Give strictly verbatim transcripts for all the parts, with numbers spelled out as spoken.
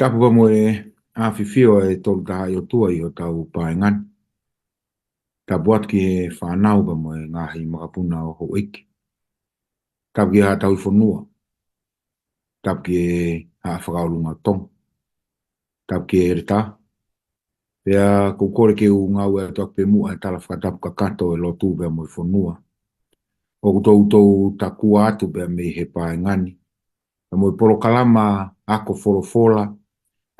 Tapu pea mo e ʻafifio ʻa e Tolu Tahaʻi ʻOtua ʻi hotau paenga ni. Tapu atu ki he fānau pea mo e ngaahi makapuna ʻo houʻeiki. Tapu ki he Haʻa Tauhi Fonua. Tapu ki he Haʻa Fakaʻolunga Tonga. Tapu ki he ʻEletā. Pea ʻoku ou kole ke u ngāue atu ʻaki pē muʻa e tala fakatapu kakato ʻo e lotu pea mo e fonua ʻoku toutou takua atu pea mei he paenga ni, pea mo e polokalama ako folofola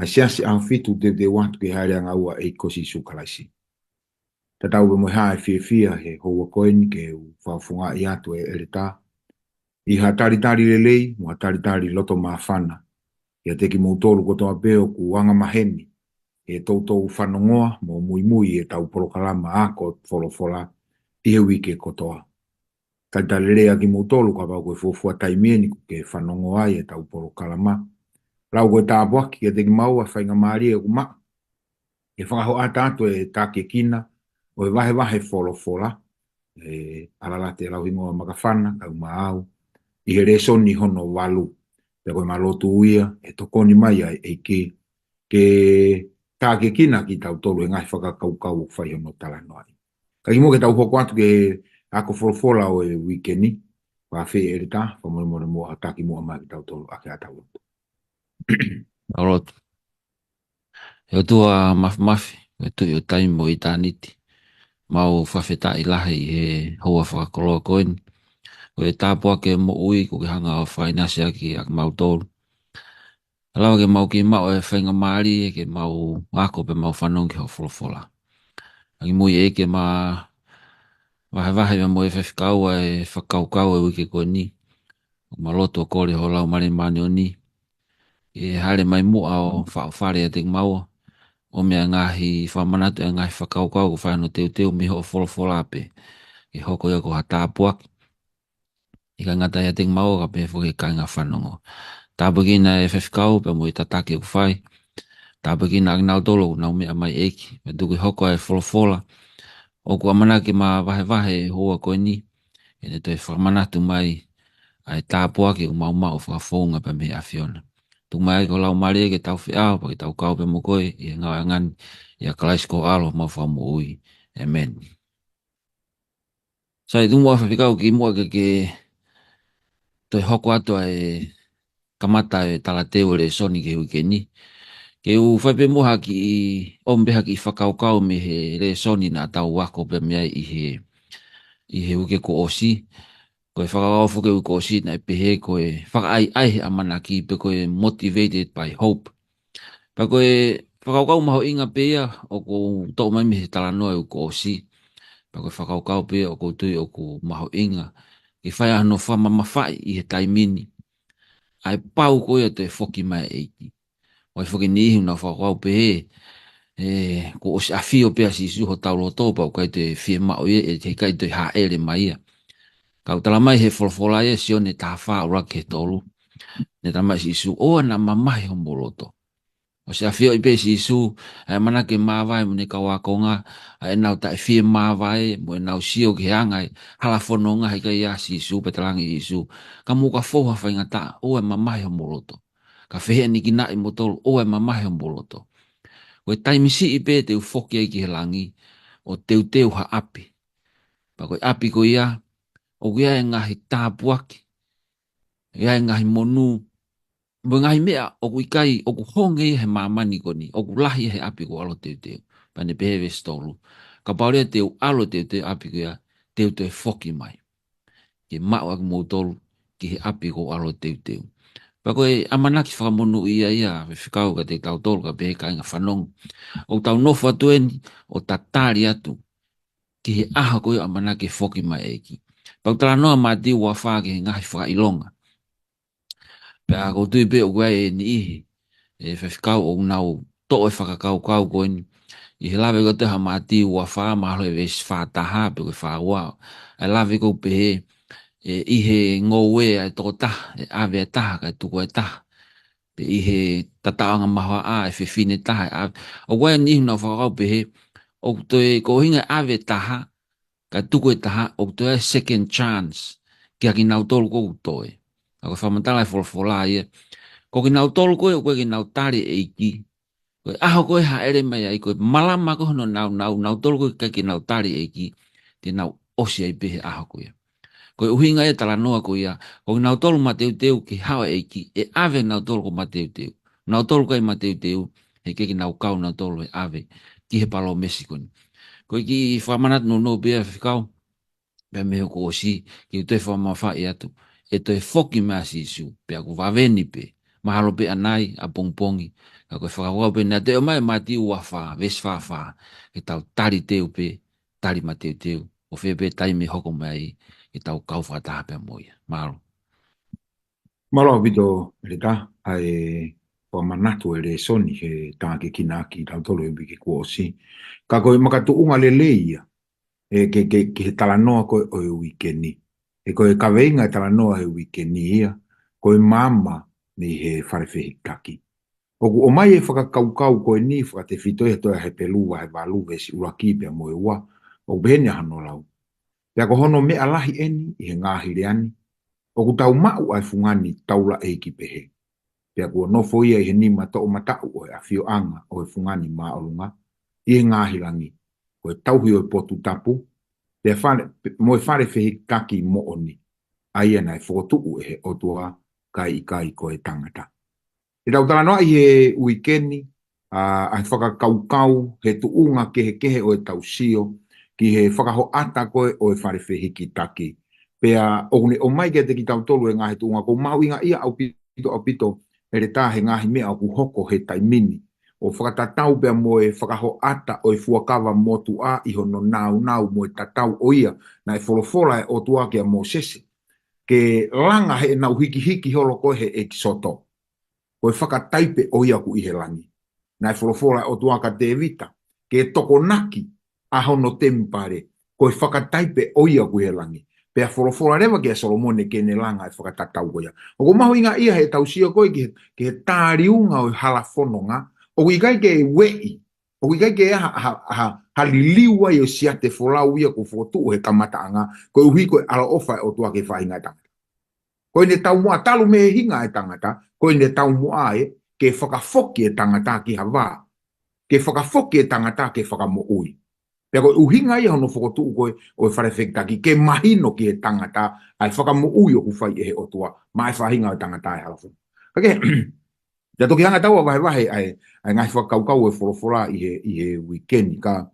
ʻa e Siasi ʻAhofitu Teuteu Atu ki he Hāʻele ʻAngaua ʻo e ʻEiki ko Sīsū Kalaisi. Tatau pē mo e hā e fiefia he houa ko eni, ke u fakafofongaʻi atu e ʻEletā ʻi ha talitali lelei mo ha talitali loto māfana kiate kimoutolu kotoa pē ʻoku angamaheni he toutou fanongoa mo muimui ʻetau polokalama ako folofola ʻi he uike kotoa. Talitali lelei ʻa kimoutolu kapau ko e fuofua taimi eni ʻoku ke fanongoa ai ʻetau polokalama. Lau ko e tāpuaki kiate kimaua, faingamālie ʻoku maʻu ke fakahoʻata atu e takiekina ʻo e vahevahe folofola ʻe ʻAlalate Lauhingoa Makafana kae ʻumaʻā au ʻi he lēsoni hono valu. Pea ko ʻema lotu ia ʻe tokoni mai ʻa e ʻEiki ke takiekina kitautolu he ngaahi fakakaukau ʻoku fai hono talanoaʻi. Ka kimuʻa ke tau hoko atu ki he ako folofola ʻo e uike ni, fakaafeʻi ʻEletā, fakamolemole muʻa ʻo taki muʻa mai kitautolu ʻaki ʻetau lotu. Tau lotu. ʻE ʻOtua Māfimafi, ʻe Tuʻi ʻo taimi mo ʻitāniti, mau fakafetaʻi lahi he houa fakakoloa ko eni. Ko e tāpuaki ʻo e moʻui kuo ke hanga ʻo fakaʻinasi ʻaki ʻa kimautolu. Lava ke mau kei maʻu e faingamālie ke mau ako pea mau fanongo ki hoʻo folofola. ʻAki muʻa ʻEiki ke ma vahevahe pea mo e faifekau ʻa e fakakaukau ʻo e uike ko eni. ʻOku mau lotu ʻo kole ho Laumālie Māʻoniʻoni ke hāʻele mai muʻa ʻo faʻofale ʻiate kimaua, ʻo meʻa ngaahi fakamanatu ʻa e ngaahi fakakaukau kuo fai hono teuteu mei hoʻo folofola pē, ke hoko ia ko ha tāpuaki ʻikai ngata ʻiate kimaua ka pehē foki ki he kāinga fanongo. Tāpuekina e faifekau pea mo e tataki ʻoku fai. Tāpuekina ʻa kinautolu ʻoku nau meʻa mai ʻEiki. Pea tuku ke hoko ʻa e folofola ʻoku ʻamanaki ke ma vahevahe he houa ko eni, ke ne toe fakamanatu mai ʻa e tāpuaki ʻoku mau maʻu fakafounga pea mei he ʻAfiona. Tuku mai ʻEiki ho Laumālie ke tau feʻao pea ke tau kau pea mo koe ʻi he ngāueʻanga ni, ʻia Kalaisi ko ho ʻAlo homau Fakamoʻui. ʻĒmeni. Sai, tuku muʻa faifekau kimuʻa ke ke toe hoko atu ʻa e kamata e talateu e lēsoni ki he uike ni. Ke u fai pē muʻa ha kiʻi, ʻomi pē ha kiʻi fakakaukau mei he lēsoni naʻa tau ako pē mei ai ʻi he, ʻi he uike kuo ʻosi. Ko e fakakaukau foki ʻo e uike kuo ʻosi naʻe pehē ko e fakaʻaiʻai he ʻamanaki, pe ko e motivated by hope. Pea ko e fakakaukau mahuʻinga pē ia ʻoku toʻo mai mei he talanoa ʻo e uike kuo ʻosi. Pea ko e fakakaukau pē ia ʻoku ou tui ʻoku mahuʻinga ke fai ʻa hono fakamamafaʻi ʻi he taimi ni, ʻa e pau ko ia ʻe toe foki mai e ʻEiki. ʻOku ʻi ai foki e niʻihi ʻoku nau fakakaukau pehē, ē, kuo ʻosi ʻafio pē ʻa Sīsū ʻi hotau loto pea ʻoku ʻikai toe fiemaʻu ia, ʻe ʻikai toe hāʻele mai ia. Ka ʻoku tala mai he folofola ia, Sione taha fā ʻuluaki ki he tolu, ne tala mai ʻe Sīsū, ʻoua naʻa mamahi homou loto. ʻOsi ʻafioʻi pē ʻe Sīsū ʻa e ʻamanaki ke māvae mo ʻene kau ākonga, ʻa ʻenau taʻefiemāvae mo ʻenau sio ki he anga e hala fononga he ʻikai ʻa Sīsū, pea talaange ʻe Sīsū, ka mou ka fou ha faingataʻa, ʻoua ʻe mamahi homou loto. Ka fehiʻanekinaʻi moutolu, ʻoua ʻe mamahi homou loto. Ko e taimi siʻi pē te u foki ai ki he langi ʻo teuteu ha ʻapi. Pea ko e ʻapi ko ia, ʻoku ʻi ai e ngaahi tāpuaki, ʻi ai e ngaahi monū, mo e ngaahi meʻa ʻoku ʻikai, ʻoku honge ia he māmani ko eni, ʻoku lahi ia he ʻapi kuo ʻalu ʻo teuteu. Pea ne pehē veesi tolu, kapau leva te u ʻalu ʻo teuteu e ʻapi ko ia, te u toe foki mai ke maʻu ʻaki moutolu ki he ʻapi kuo ʻalu ʻo teuteu. Pea ko e ʻamanaki fakamonūʻia ia, faifekau, kiate kitautolu, kae pehē kāinga fanongo ʻoku tau nofo atu eni ʻo tatali atu ki he ʻaho ko ia ʻoku ʻamanaki ke foki mai e ʻEiki. Pea ʻoku talanoa Mātiu ua fā ki he ngaahi fakaʻilonga. Pea ʻoku ou tui pē ʻoku ʻi ai e niʻihi, ē, faifekau, ʻoku nau toʻo e fakakaukau ko eni. ʻI he lave ko ē ʻa Mātiu ua fā, mahalo ʻe veesi fā taha pe ko e fā ua, ʻa e lave ʻoku pehē, ē, ʻi he ngoue ʻa e tokotaha ʻe ʻave ʻa e taha kae tuku ʻa e taha, pe ʻi he tataʻoʻanga mahoaʻa ʻa e fefine ʻe taha ʻe ʻave. ʻOku ʻi ai e niʻihi ʻoku nau fakakaukau pehē ʻoku toe ko e ʻuhinga e ʻave ʻa e taha kae tuku ʻa e taha, ʻoku toe ʻi ai e second chance kiate kinautolu ʻoku toe. Ka ko e fakamatala ʻa e folofola ia, Ko kinautolu ko ē ʻoku ʻikai ke nau tali e ʻEiki, ko e ʻaho ko ē ʻe hāʻele mai ai, ko e malama ko ē hono nāunau, nautolu ko ē ʻikai ke nau tali e ʻEiki, te nau ʻosi ai pē he ʻaho ko ia. Ko e ʻuhinga ia e talanoa ko ia, ko kinautolu mateuteu ki he hao e ʻEiki, ʻe ʻave nautolu ko mateuteu. Nautolu ʻikai mateuteu, he ʻikai ke nau kau nautolu he ʻave ki he palōmesi ko eni. Ko e kiʻi fakamanatu nounou pē ia Faifekau, pea mei he kuo ʻosi, ke u toe fakamamafaʻi atu. ʻE toe foki mai ʻa Sīsū, pea ʻoku vave ni pē. Mahalo pē ʻanai, ʻapongipongi, ka ko e fakakaukau pē naʻe toe ʻomai ʻe Mātiu ua fā, veesi fā fā, ke tau tali teu pē, tali mateuteu, ʻo fē pē taimi ʻe hoko mai ai, ke tau kau fakataha pea mo ia. Mālō. Mālō ʻaupito, ʻEletā, ʻa e fakamanatu e lēsoni he tākiekina ʻaki kitautolu he uike kuo ʻosi. Ka ko e makatuʻunga lelei ia, ē, ke, ke, ke he talanoa ko ē ʻo e uike ni. He ko e kaveinga e talanoa he uike ni ia, ko e maama mei he fale fehikitaki. ʻOku ʻomai e fakakaukau ko eni fakatefito ʻi he tohi Hepelū vahe valu veesi ʻuluaki pea mo e ua, ʻoku pehē ni ʻa hono lau. Pea ko hono meʻa lahi eni ʻi he ngaahi lea ni, ʻoku tau maʻu ʻa e fungani taulaʻeiki pehē. Pea kuo nofo ia ʻi he nima toʻomataʻu ʻo e ʻafioʻanga ʻo e Fungani Māʻolunga, ʻi he ngaahi langi, ko e tauhi ʻo e potu tapu, pea fale, mo e fale fehikitaki moʻoni, ʻa ia naʻe fokotuʻu ʻe he ʻOtua, kae ʻikai ko e tangata. ʻE tau talanoaʻi he uike ni, ʻa, ʻa e fakakaukau he tuʻunga kehekehe ʻo e tau sio, ki he fakahoʻata ko ē ʻo e fale fehikitaki. Pea ʻoku ne ʻomai kiate kitautolu e ngaahi tuʻunga ʻoku mahuʻinga ia ʻaupito, ʻaupito, ʻEletā, he ngaahi meʻa ʻoku hoko he taimi ni. ʻO fakatatau pea mo e fakahoʻata ʻo e fuakava motuʻa ʻi hono nāunau mo e tatau ʻo ia, naʻe folofola e ʻOtua kia Mōsese. Ke langa heʻenau hikihiki holo ko ē he ʻEkisoto. Ko e fakataipe ʻo ia ʻoku ʻi he langi. Naʻe folofola e ʻOtua kia Tēvita, ke tokonaki ʻa hono temipale, ko e fakataipe ʻo ia ʻoku ʻi he langi. Pea folofola leva kia Solomone ke ne langa e fakatatau ko ia. ʻOku mahuʻinga ia he tau sio ko ē ki he, ki he tāliunga ʻo e hala fononga, ʻoku ʻikai ke ueʻi, ʻoku ʻikai ke ha, ha, ha, ha liliu ai ʻo siate folau ia kuo fokotuʻu he kamataʻanga, koeʻuhi ko e ʻaloʻofa e ʻOtua ki he faʻahinga e tangata. Ko ʻene taumuʻa talu mei he hinga e tangata, ko ʻene taumuʻa ē, ke fakafoki e tangata ki ha vā. Ke fakafoki e tangata ke fakamoʻui. Pea ko e ʻuhinga ia hono fokotuʻu ko ē ʻo e fale fehikitaki, ke mahino ki he tangata ʻa e fakamoʻui ʻoku fai ʻe he ʻOtua maʻa e faʻahinga ʻo e tangata ʻi he hala fononga. Ka ke, ʻe toki hanga ʻo tau vahevahe ʻa e, ʻa e ngaahi fakakaukau ʻo e folofola ʻi he, ʻi he uike ni ka,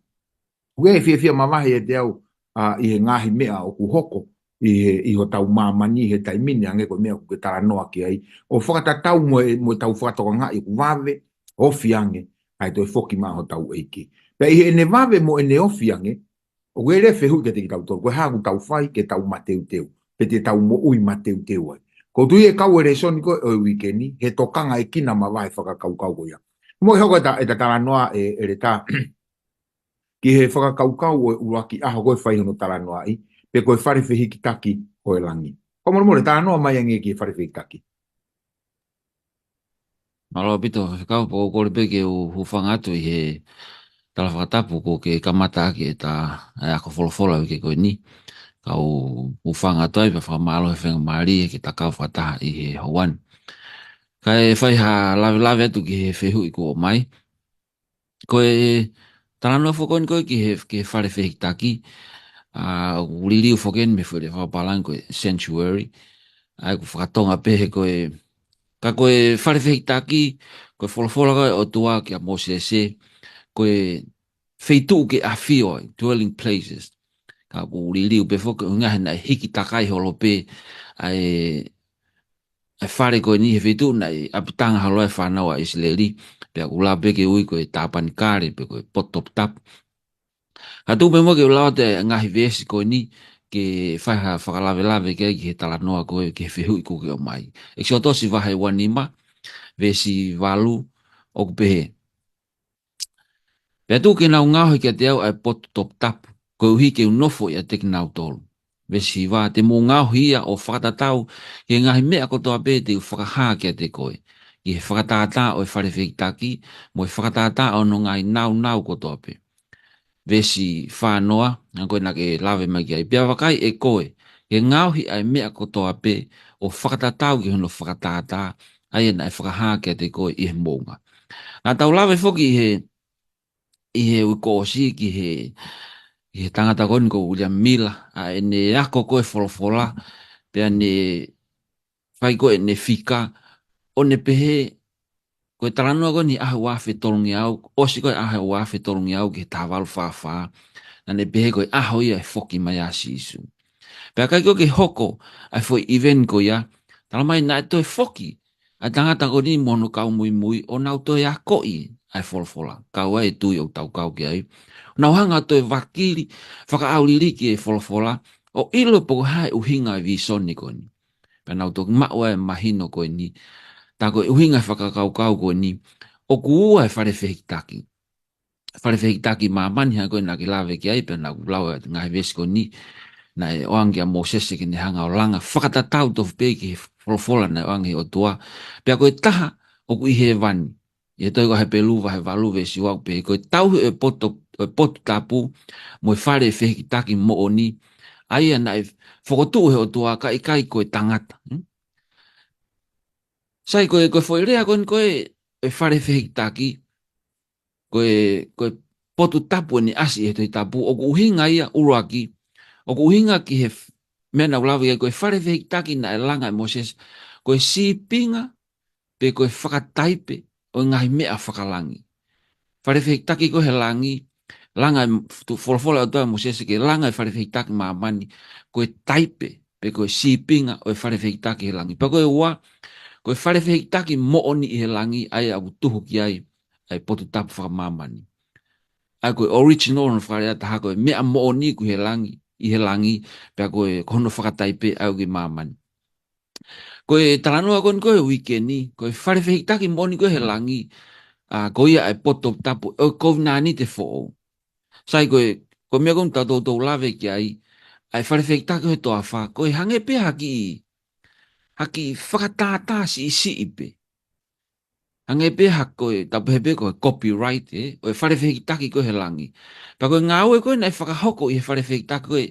ʻoku ou fiefia mavahe ʻiate au, ʻa, ʻi he ngaahi meʻa ʻoku hoko ʻi he, ʻi hotau māmani he taimi ni, hangē ko e meʻa ʻoku ke talanoa ki ai. ʻO fakatatau mo e, mo e tau fakatokangaʻi ʻoku vave, ofi ange, ʻa e toe foki mai hotau ʻEiki. Pea ʻi heʻene vave mo ʻene ofi ange, ʻoku ʻi ai e fehuʻi kiate kitautolu, ko e hā ʻoku tau fai ke tau mateuteu, pe te tau moʻui mateuteu ai. ʻOku ou tui ʻe kau e lēsoni ko ē ʻo e uike ni, he tokangaʻi kinautolu mavahe fakakaukau ko ia. Mou hoko ʻeta, ʻeta talanoa ē, ʻEletā, ki he fakakaukau ʻo e ʻuluaki ʻaho ko ē fai hono talanoaʻi, pe ko e fale fehikitaki ʻo e langi. Ko e molemole talanoa mai ange ki he fale fehikitaki. Mālō ʻaupito, Faifekau, pea ʻoku ou kole pē ke u hūfanga atu ʻi he tala fakatapu kuo ke kamata ʻaki ʻeta, ʻa e ako folofola uike ko eni. Ka u hūfanga atu ai pea fakamālō he faingamālie ke ta kau fakataha ʻi he houa ni. Kae fai ha lavelave atu ki he fehuʻi kuo ʻomai. Ko e talanoa foki ko eni ko ē ki he, ki he fale fehikitaki, ʻa, ʻoku liliu foki eni mei he foʻi lea fakapālangi ko e sanctuary, ʻa ia ʻoku fakatonga pē he ko e, ka ko e fale fehikitaki, ko e folofola ko ē ʻa e ʻOtua kia Mōsese, ko e feituʻu ke ʻafio ai, dwelling places. Ka ʻoku liliu pē foki ʻuhinga he naʻe hikitakai holo pē ʻa e ʻa e fale ko eni he feituʻu naʻe ʻapitanga holo ai e fānau ʻa ʻIsileli, pea ʻoku lava pē ke ui ko e tāpanikale, pe ko e potu toputapu. Ka tuku pē muʻa ke u lau atu e ngaahi veesi ko eni, ke fai ha fakalavelave ki ai ki he talanoa ko ē, ki he fehuʻi kuo ke ʻomai. ʻEkisoto vahe ua nima, veesi valu, ʻoku pehē. Pea tuku ke nau ngaohi kiate au ʻa e potu toputapu, koeʻuhi ke u nofo ʻiate kinautolu. Veesi hiva, te mou ngaohi ia ʻo fakatatau ki he ngaahi meʻa kotoa pē te u fakahā kiate koe, ki he fakatātā ʻo e fale fehikitaki, mo e fakatātā ʻo hono ngaahi nāunau kotoa pē. Veesi fā noa, hangē ko ē naʻa ke lave mai ki ai. Pea vakai ʻe koe, ke ngaohi ʻa e meʻa kotoa pē, ʻo fakatatau ki hono fakatātā, ʻa ia naʻe fakahā kiate koe ʻi he moʻunga. Naʻa tau lave foki ʻi he, ʻi he uike kuo ʻosi ki he, ʻi he tangata ko eni ko Uiliami Mila, ʻa ʻene ako ko ē folofola, pea ne fai ko ē ʻene fika, ʻo ne pehē, ko e talanoa ko eni ʻaho ua afe tolungeau, ʻosi ko ē ʻaho ua afe tolungeau ki he taha valu fā fā, naʻa ne pehē ko e ʻaho ia ʻe foki mai ai ʻa Sīsū. Pea ʻikai ko ē ke hoko ʻa e foʻi event ko ia, talamai naʻe toe foki ʻa e tangata ko eni mo hono kau muimui ʻo nau toe akoʻi ʻa e folofola. Kau ai e tui ʻoku tau kau ki ai. ʻO nau hanga ʻo toe vakili, fakaʻauliliki e folofola, ʻo ʻilo pe ko e hā e ʻuhinga e vīsone ko eni. Pea nau toki maʻu ai e mahino ko eni. Tā ko e ʻuhinga e fakakaukau ko eni, ʻoku ua e fale fehikitaki. Fale fehikitaki māmani, hangē ko ē naʻa ke lave ki ai, pea naʻa ku lau e ngaahi veesi ko eni, naʻe ʻoange kia Mōsese ke ne hanga ʻo langa fakatatau tofu pē ki he folofola naʻe ʻoange ʻe he ʻOtua. Pea ko e taha ʻoku ʻi hēvani. ʻI he tohi ko Hepelū vahe valu veesi ua ʻoku pehē, ko e tauhi ʻo e potu, ʻo e potu tapu mo e fale fehikitaki moʻoni, ʻa ia naʻe fokotuʻu ʻe he ʻOtua, ka ʻikai ko e tangata. Hmm? Sai, ko e, ko e foʻi lea ko eni ko ē, e fale fehikitaki, ko e, ko e potu tapu eni ʻasi ʻi he Tohi Tapu, ʻoku ʻuhinga ia ʻuluaki, ʻoku ʻuhinga ki he f-, meʻa naʻa ku lave ki ai, ko e fale fehikitaki naʻe langa ʻe Mōsese, ko e sīpinga, pe ko e fakataipe ʻo e ngaahi meʻa fakalangi. Fale fehikitaki ko ē he langi, langa e m-, tu-, folofola ʻa e ʻOtua kia Mōsese ke langa e fale fehikitaki māmani, ko e taipe, pe ko e sīpinga ʻo e fale fehikitaki he langi. Pea ko e ua, ko e fale fehikitaki moʻoni ʻi he langi, ʻa ia ʻoku tuhu ki ai ʻa e potu tapu fakamāmani. ʻA ia ko e original, hono fakalea ʻe taha, ko e meʻa moʻoni ʻoku ʻi he langi, ʻi he langi, pea ko e, ko hono fakataipe ʻa ia ʻoku ʻi māmani. Ko e talanoa ko eni ko ē uike ni, ko e fale fehikitaki moʻoni ko ē he langi, ʻa, ko ia ʻa e potu tapu ʻo e kovinānite foʻou. Sai, ko e, ko e meʻa ko eni ʻoku tau toutou lave ki ai, ʻa e fale fehikitaki he toafa, ko e hangē pē ha kiʻi, ha kiʻi fakatātā siʻisiʻi pē. Hangē pē ha ko e, tau pehē pē ko e copyright, ē, ʻo e fale fehikitaki ko ē he langi. Pea ko e ngāue ko ē naʻe fakahoko ʻi he fale fehikitaki ko ē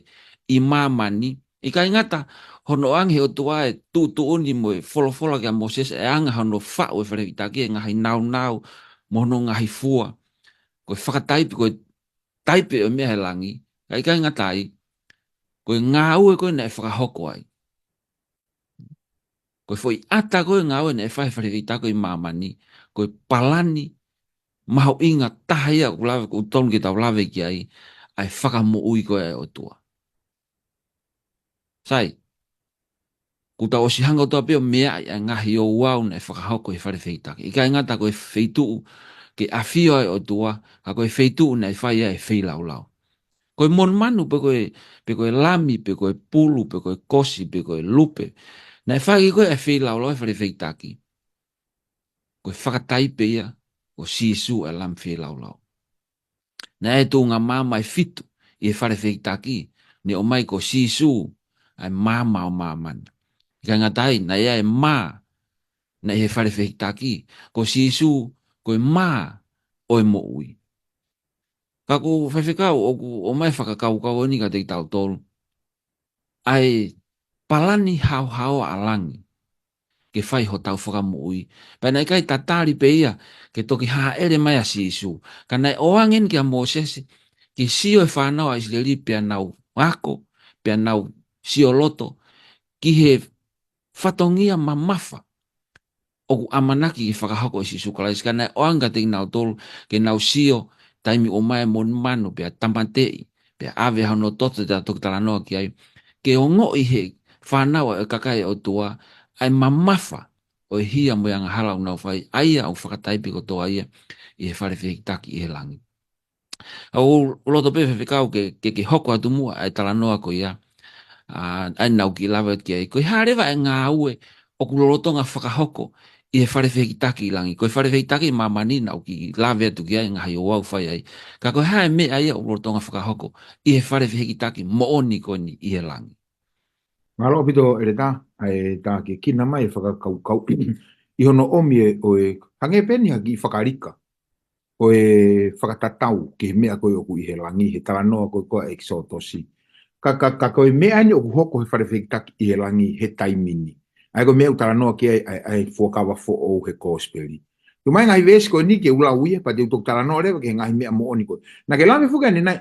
ʻi māmani, ʻikai ngata hono ʻoange ʻe he ʻOtua e tuʻutuʻuni mo e folofola kia Mōsese e anga hono faʻu e fale fehikitaki, e ngaahi naunau mo hono ngaahi fua. Ko e fakataipe, ko e taipe ʻo e meʻa he langi, ka ʻikai ngata ai, ko e ngāue ko ē naʻe fakahoko ai. Ko e foʻi ʻata ko ē ngāue naʻe fai he fale fehikitaki ʻi māmani, ko e palani mahuʻinga taha ia ʻoku lave, ʻoku totonu ke tau lave ki ai, ʻa e fakamoʻui ko ē ʻa e ʻOtua. Sai, kuo tau ʻosi hanga ʻo tau pē ʻo meaʻi ʻa e ngaahi ouau naʻe fakahoko he fale fehikitaki. ʻIkai ngata ko e feituʻu ke ʻafio ai e ʻOtua, ka ko e feituʻu naʻe fai ai e feilaulau. Ko e monumanu pe ko e, pe ko e lami, pe ko e pulu, pe ko e kosi, pe ko e lupe. Naʻe fai ko ē e feilaulau he fale fehikitaki. Ko e fakataipe ia, ko Sīsū e lami feilaulau. Naʻe tuʻunga maama ʻe fitu ʻi he fale fehikitaki, ne ʻomai ko Sīsū ʻa e maama ʻo māmani. ʻIkai ngata ai, naʻe ʻi ai e mā, naʻe ʻi he fale fehikitaki, ko Sīsū, ko e mā ʻo e moʻui. Ka ʻoku ou faifekau, ʻoku ʻomai e fakakaukau eni kiate kitautolu. ʻA e palani haohaoa ʻa langi ke fai hotau fakamoʻui. Pea naʻe ʻikai tatali pē ia ke toki hāʻele mai ʻa Sīsū. Ka naʻe ʻoange eni kia Mōsese ke sio e fānau ʻa ʻIsileli pea nau ako, pea nau sioloto ki he fatongia mamafa ʻoku ʻamanaki ke fakahoko ʻe Sīsū Kalaisi, ka naʻe ʻoange kiate kinautolu ke nau sio taimi ʻoku ʻomai e monumanu pea tāmateʻi, pea ʻave hono toto, te ta toki talanoa ki ai, ke ongoʻi ʻe he fānau ʻa e kakai ʻa e ʻOtua ʻa e mamafa ʻo e hia mo e angahala ʻoku nau fai, ʻa ia ʻoku fakataipe kotoa ia ʻi he fale fehikitaki ʻi he langi. ʻOku ou loto pē faifekau ke, ke, ke hoko atu muʻa ʻa e talanoa ko ia. ʻA, ʻa ia naʻa ku kiʻi lave atu ki ai. Ko e hā leva e ngāue ʻoku lolotonga fakahoko ʻi he fale fehikitaki ʻi langi. Ko e fale fehikitaki ʻi māmani naʻa ku kiʻi lave atu ki ai, ngaahi ouau fai ai. Ka ko e hā e meʻa ia ʻoku lolotonga fakahoko ʻi he fale fehikitaki moʻoni ko eni ʻi he langi. Mālō ʻaupito ʻEletā, ʻa e tā ke kina mai e fakakaukau ʻi hono ʻomi e, ʻo e, hangē pē eni ha kiʻi fakalika ʻo e fakatatau ki he meʻa ko ē ʻoku ʻi he langi, he talanoa ko ē ko ē ʻa ʻEkisotosi. Ka, ka, ka ko e meʻa eni ʻoku hoko he fale fehikitaki ʻi he langi he taimi ni. ʻA ia ko e meʻa ʻoku talanoa ki ai ʻa e, ʻa e fuakava foʻou he kosipeli. Tuku mai e ngaahi veesi ko eni ke u lau ia, pea te u toki talanoa leva ki he ngaahi meʻa moʻoni ko ē. Naʻa ke lave foki ʻanenai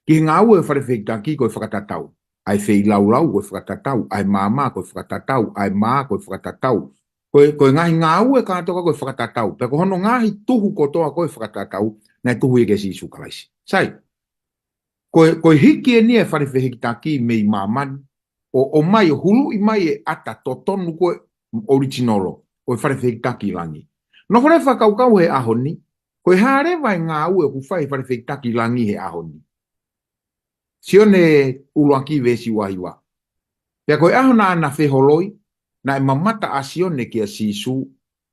ki he ngāue ʻo e fale fehikitaki ko e fakatatau. ʻA e feilaulau ko e fakatatau, ʻa e maama ko e fakatatau, ʻa e mā ko e fakatatau. Ko e, ko e ngaahi ngāue kātoa ko e fakatatau. Pea ko hono ngaahi tuhu kotoa ko e fakatatau, naʻe tuhu ia kia Sīsū Kalaisi. Sai, ko e, ko e hiki eni e fale fehikitaki mei māmani, ʻo, ʻomai ʻo huluʻi mai e ʻata totonu ko e ʻoritinolo ʻo e fale fehikitaki ʻi langi. Nofo leva ʻo fakakaukau he ʻaho ni, ko e hā leva e ngāue ʻoku fai he fale fehikitaki ʻi langi he ʻaho ni. Sione ʻuluaki veesi uahiva. Pea ko e ʻaho naʻa na feholoi, naʻe mamata ʻa Sione kia Sīsū,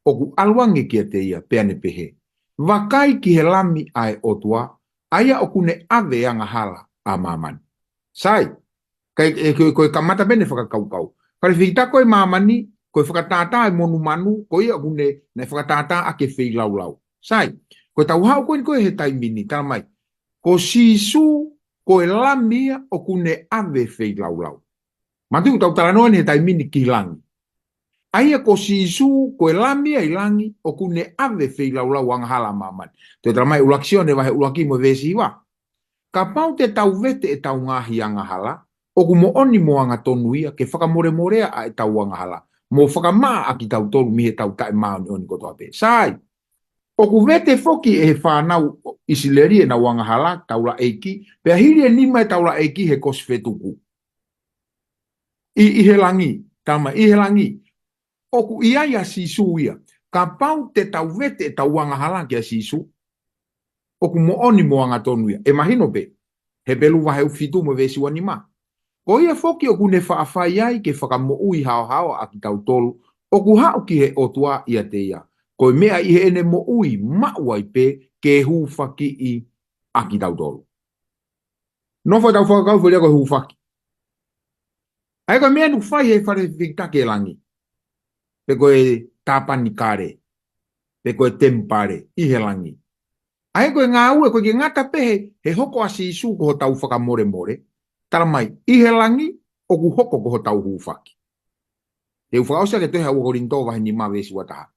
ʻoku ʻalu ange kiate ia, pea ne pehē, Vakai ki he Lami ʻa e ʻOtua, ʻa ia ʻoku ne ʻave angahala ʻa māmani. Sai, ka e, e, ko, ko e kamata pē ʻene fakakaukau. Fale fehikitaki ko e māmani, ko e fakatātā e monumanu, ko ia ʻoku ne, ne fakatātā ʻaki e feilaulau. Sai, ko e tau haʻu ko eni ko e he taimi ni, tala mai. Ko Sīsū, ko e Lami ia ʻoku ne ʻave feilaulau. Manatuʻi ʻoku tau talanoa eni he taimi ni ki langi. ʻA ia ko Sīsū, ko e Lami ia ʻi langi, ʻoku ne ʻave feilaulau angahala ʻa māmani. Toe tala mai ʻuluaki Sione vahe ʻuluaki mo e veesi hiva. Kapau te tau vete ʻetau ngaahi angahala, ʻoku moʻoni mo angatonu ia, ke fakamolemolea ʻa ʻetau angahala, mo fakamaʻa ʻa kitautolu mei heʻetau taʻemāʻoniʻoni kotoa pē. Sai, ʻoku vete foki ʻe he fānau ʻIsileli ʻenau angahala, taulaʻeiki, pea hili e nima e taulaʻeiki he kosi fetuku. ʻI, ʻi he langi, tala mai, ʻi he langi. ʻOku ʻi ai ʻa Sīsū ia. Kapau te tau vete ʻetau angahala kia Sīsū, ʻoku moʻoni mo angatonu ia. ʻE mahino pē, Hepelū vahe fitu mo e veesi uanima. Ko ia foki ʻoku ne faʻa fai ai ke fakamoʻui haohaoa ʻa kitautolu, ʻoku haʻu ki he ʻOtua ʻiate ia. Ko e meʻa ʻi heʻene moʻui maʻu ai pē ke hūfakiʻi ʻa kitautolu. Nofo ʻo tau fakakaukau foki leva ko e hūfaki. ʻA ia ko e meʻa ʻoku fai he fale fehikitaki ʻi langi. Pe ko e tāpanekale. Pe ko e temipale ʻi he langi. ʻA ia ko e ngāue ko e ke ngata pē he, he hoko ʻa Sīsū ko hotau fakamolemole. Tala mai, ʻi he langi ʻoku hoko ko hotau hūfaki. Te u fakaʻosi ʻaki e tohi ʻa ua Kolinitō vahe nima veesi uataha.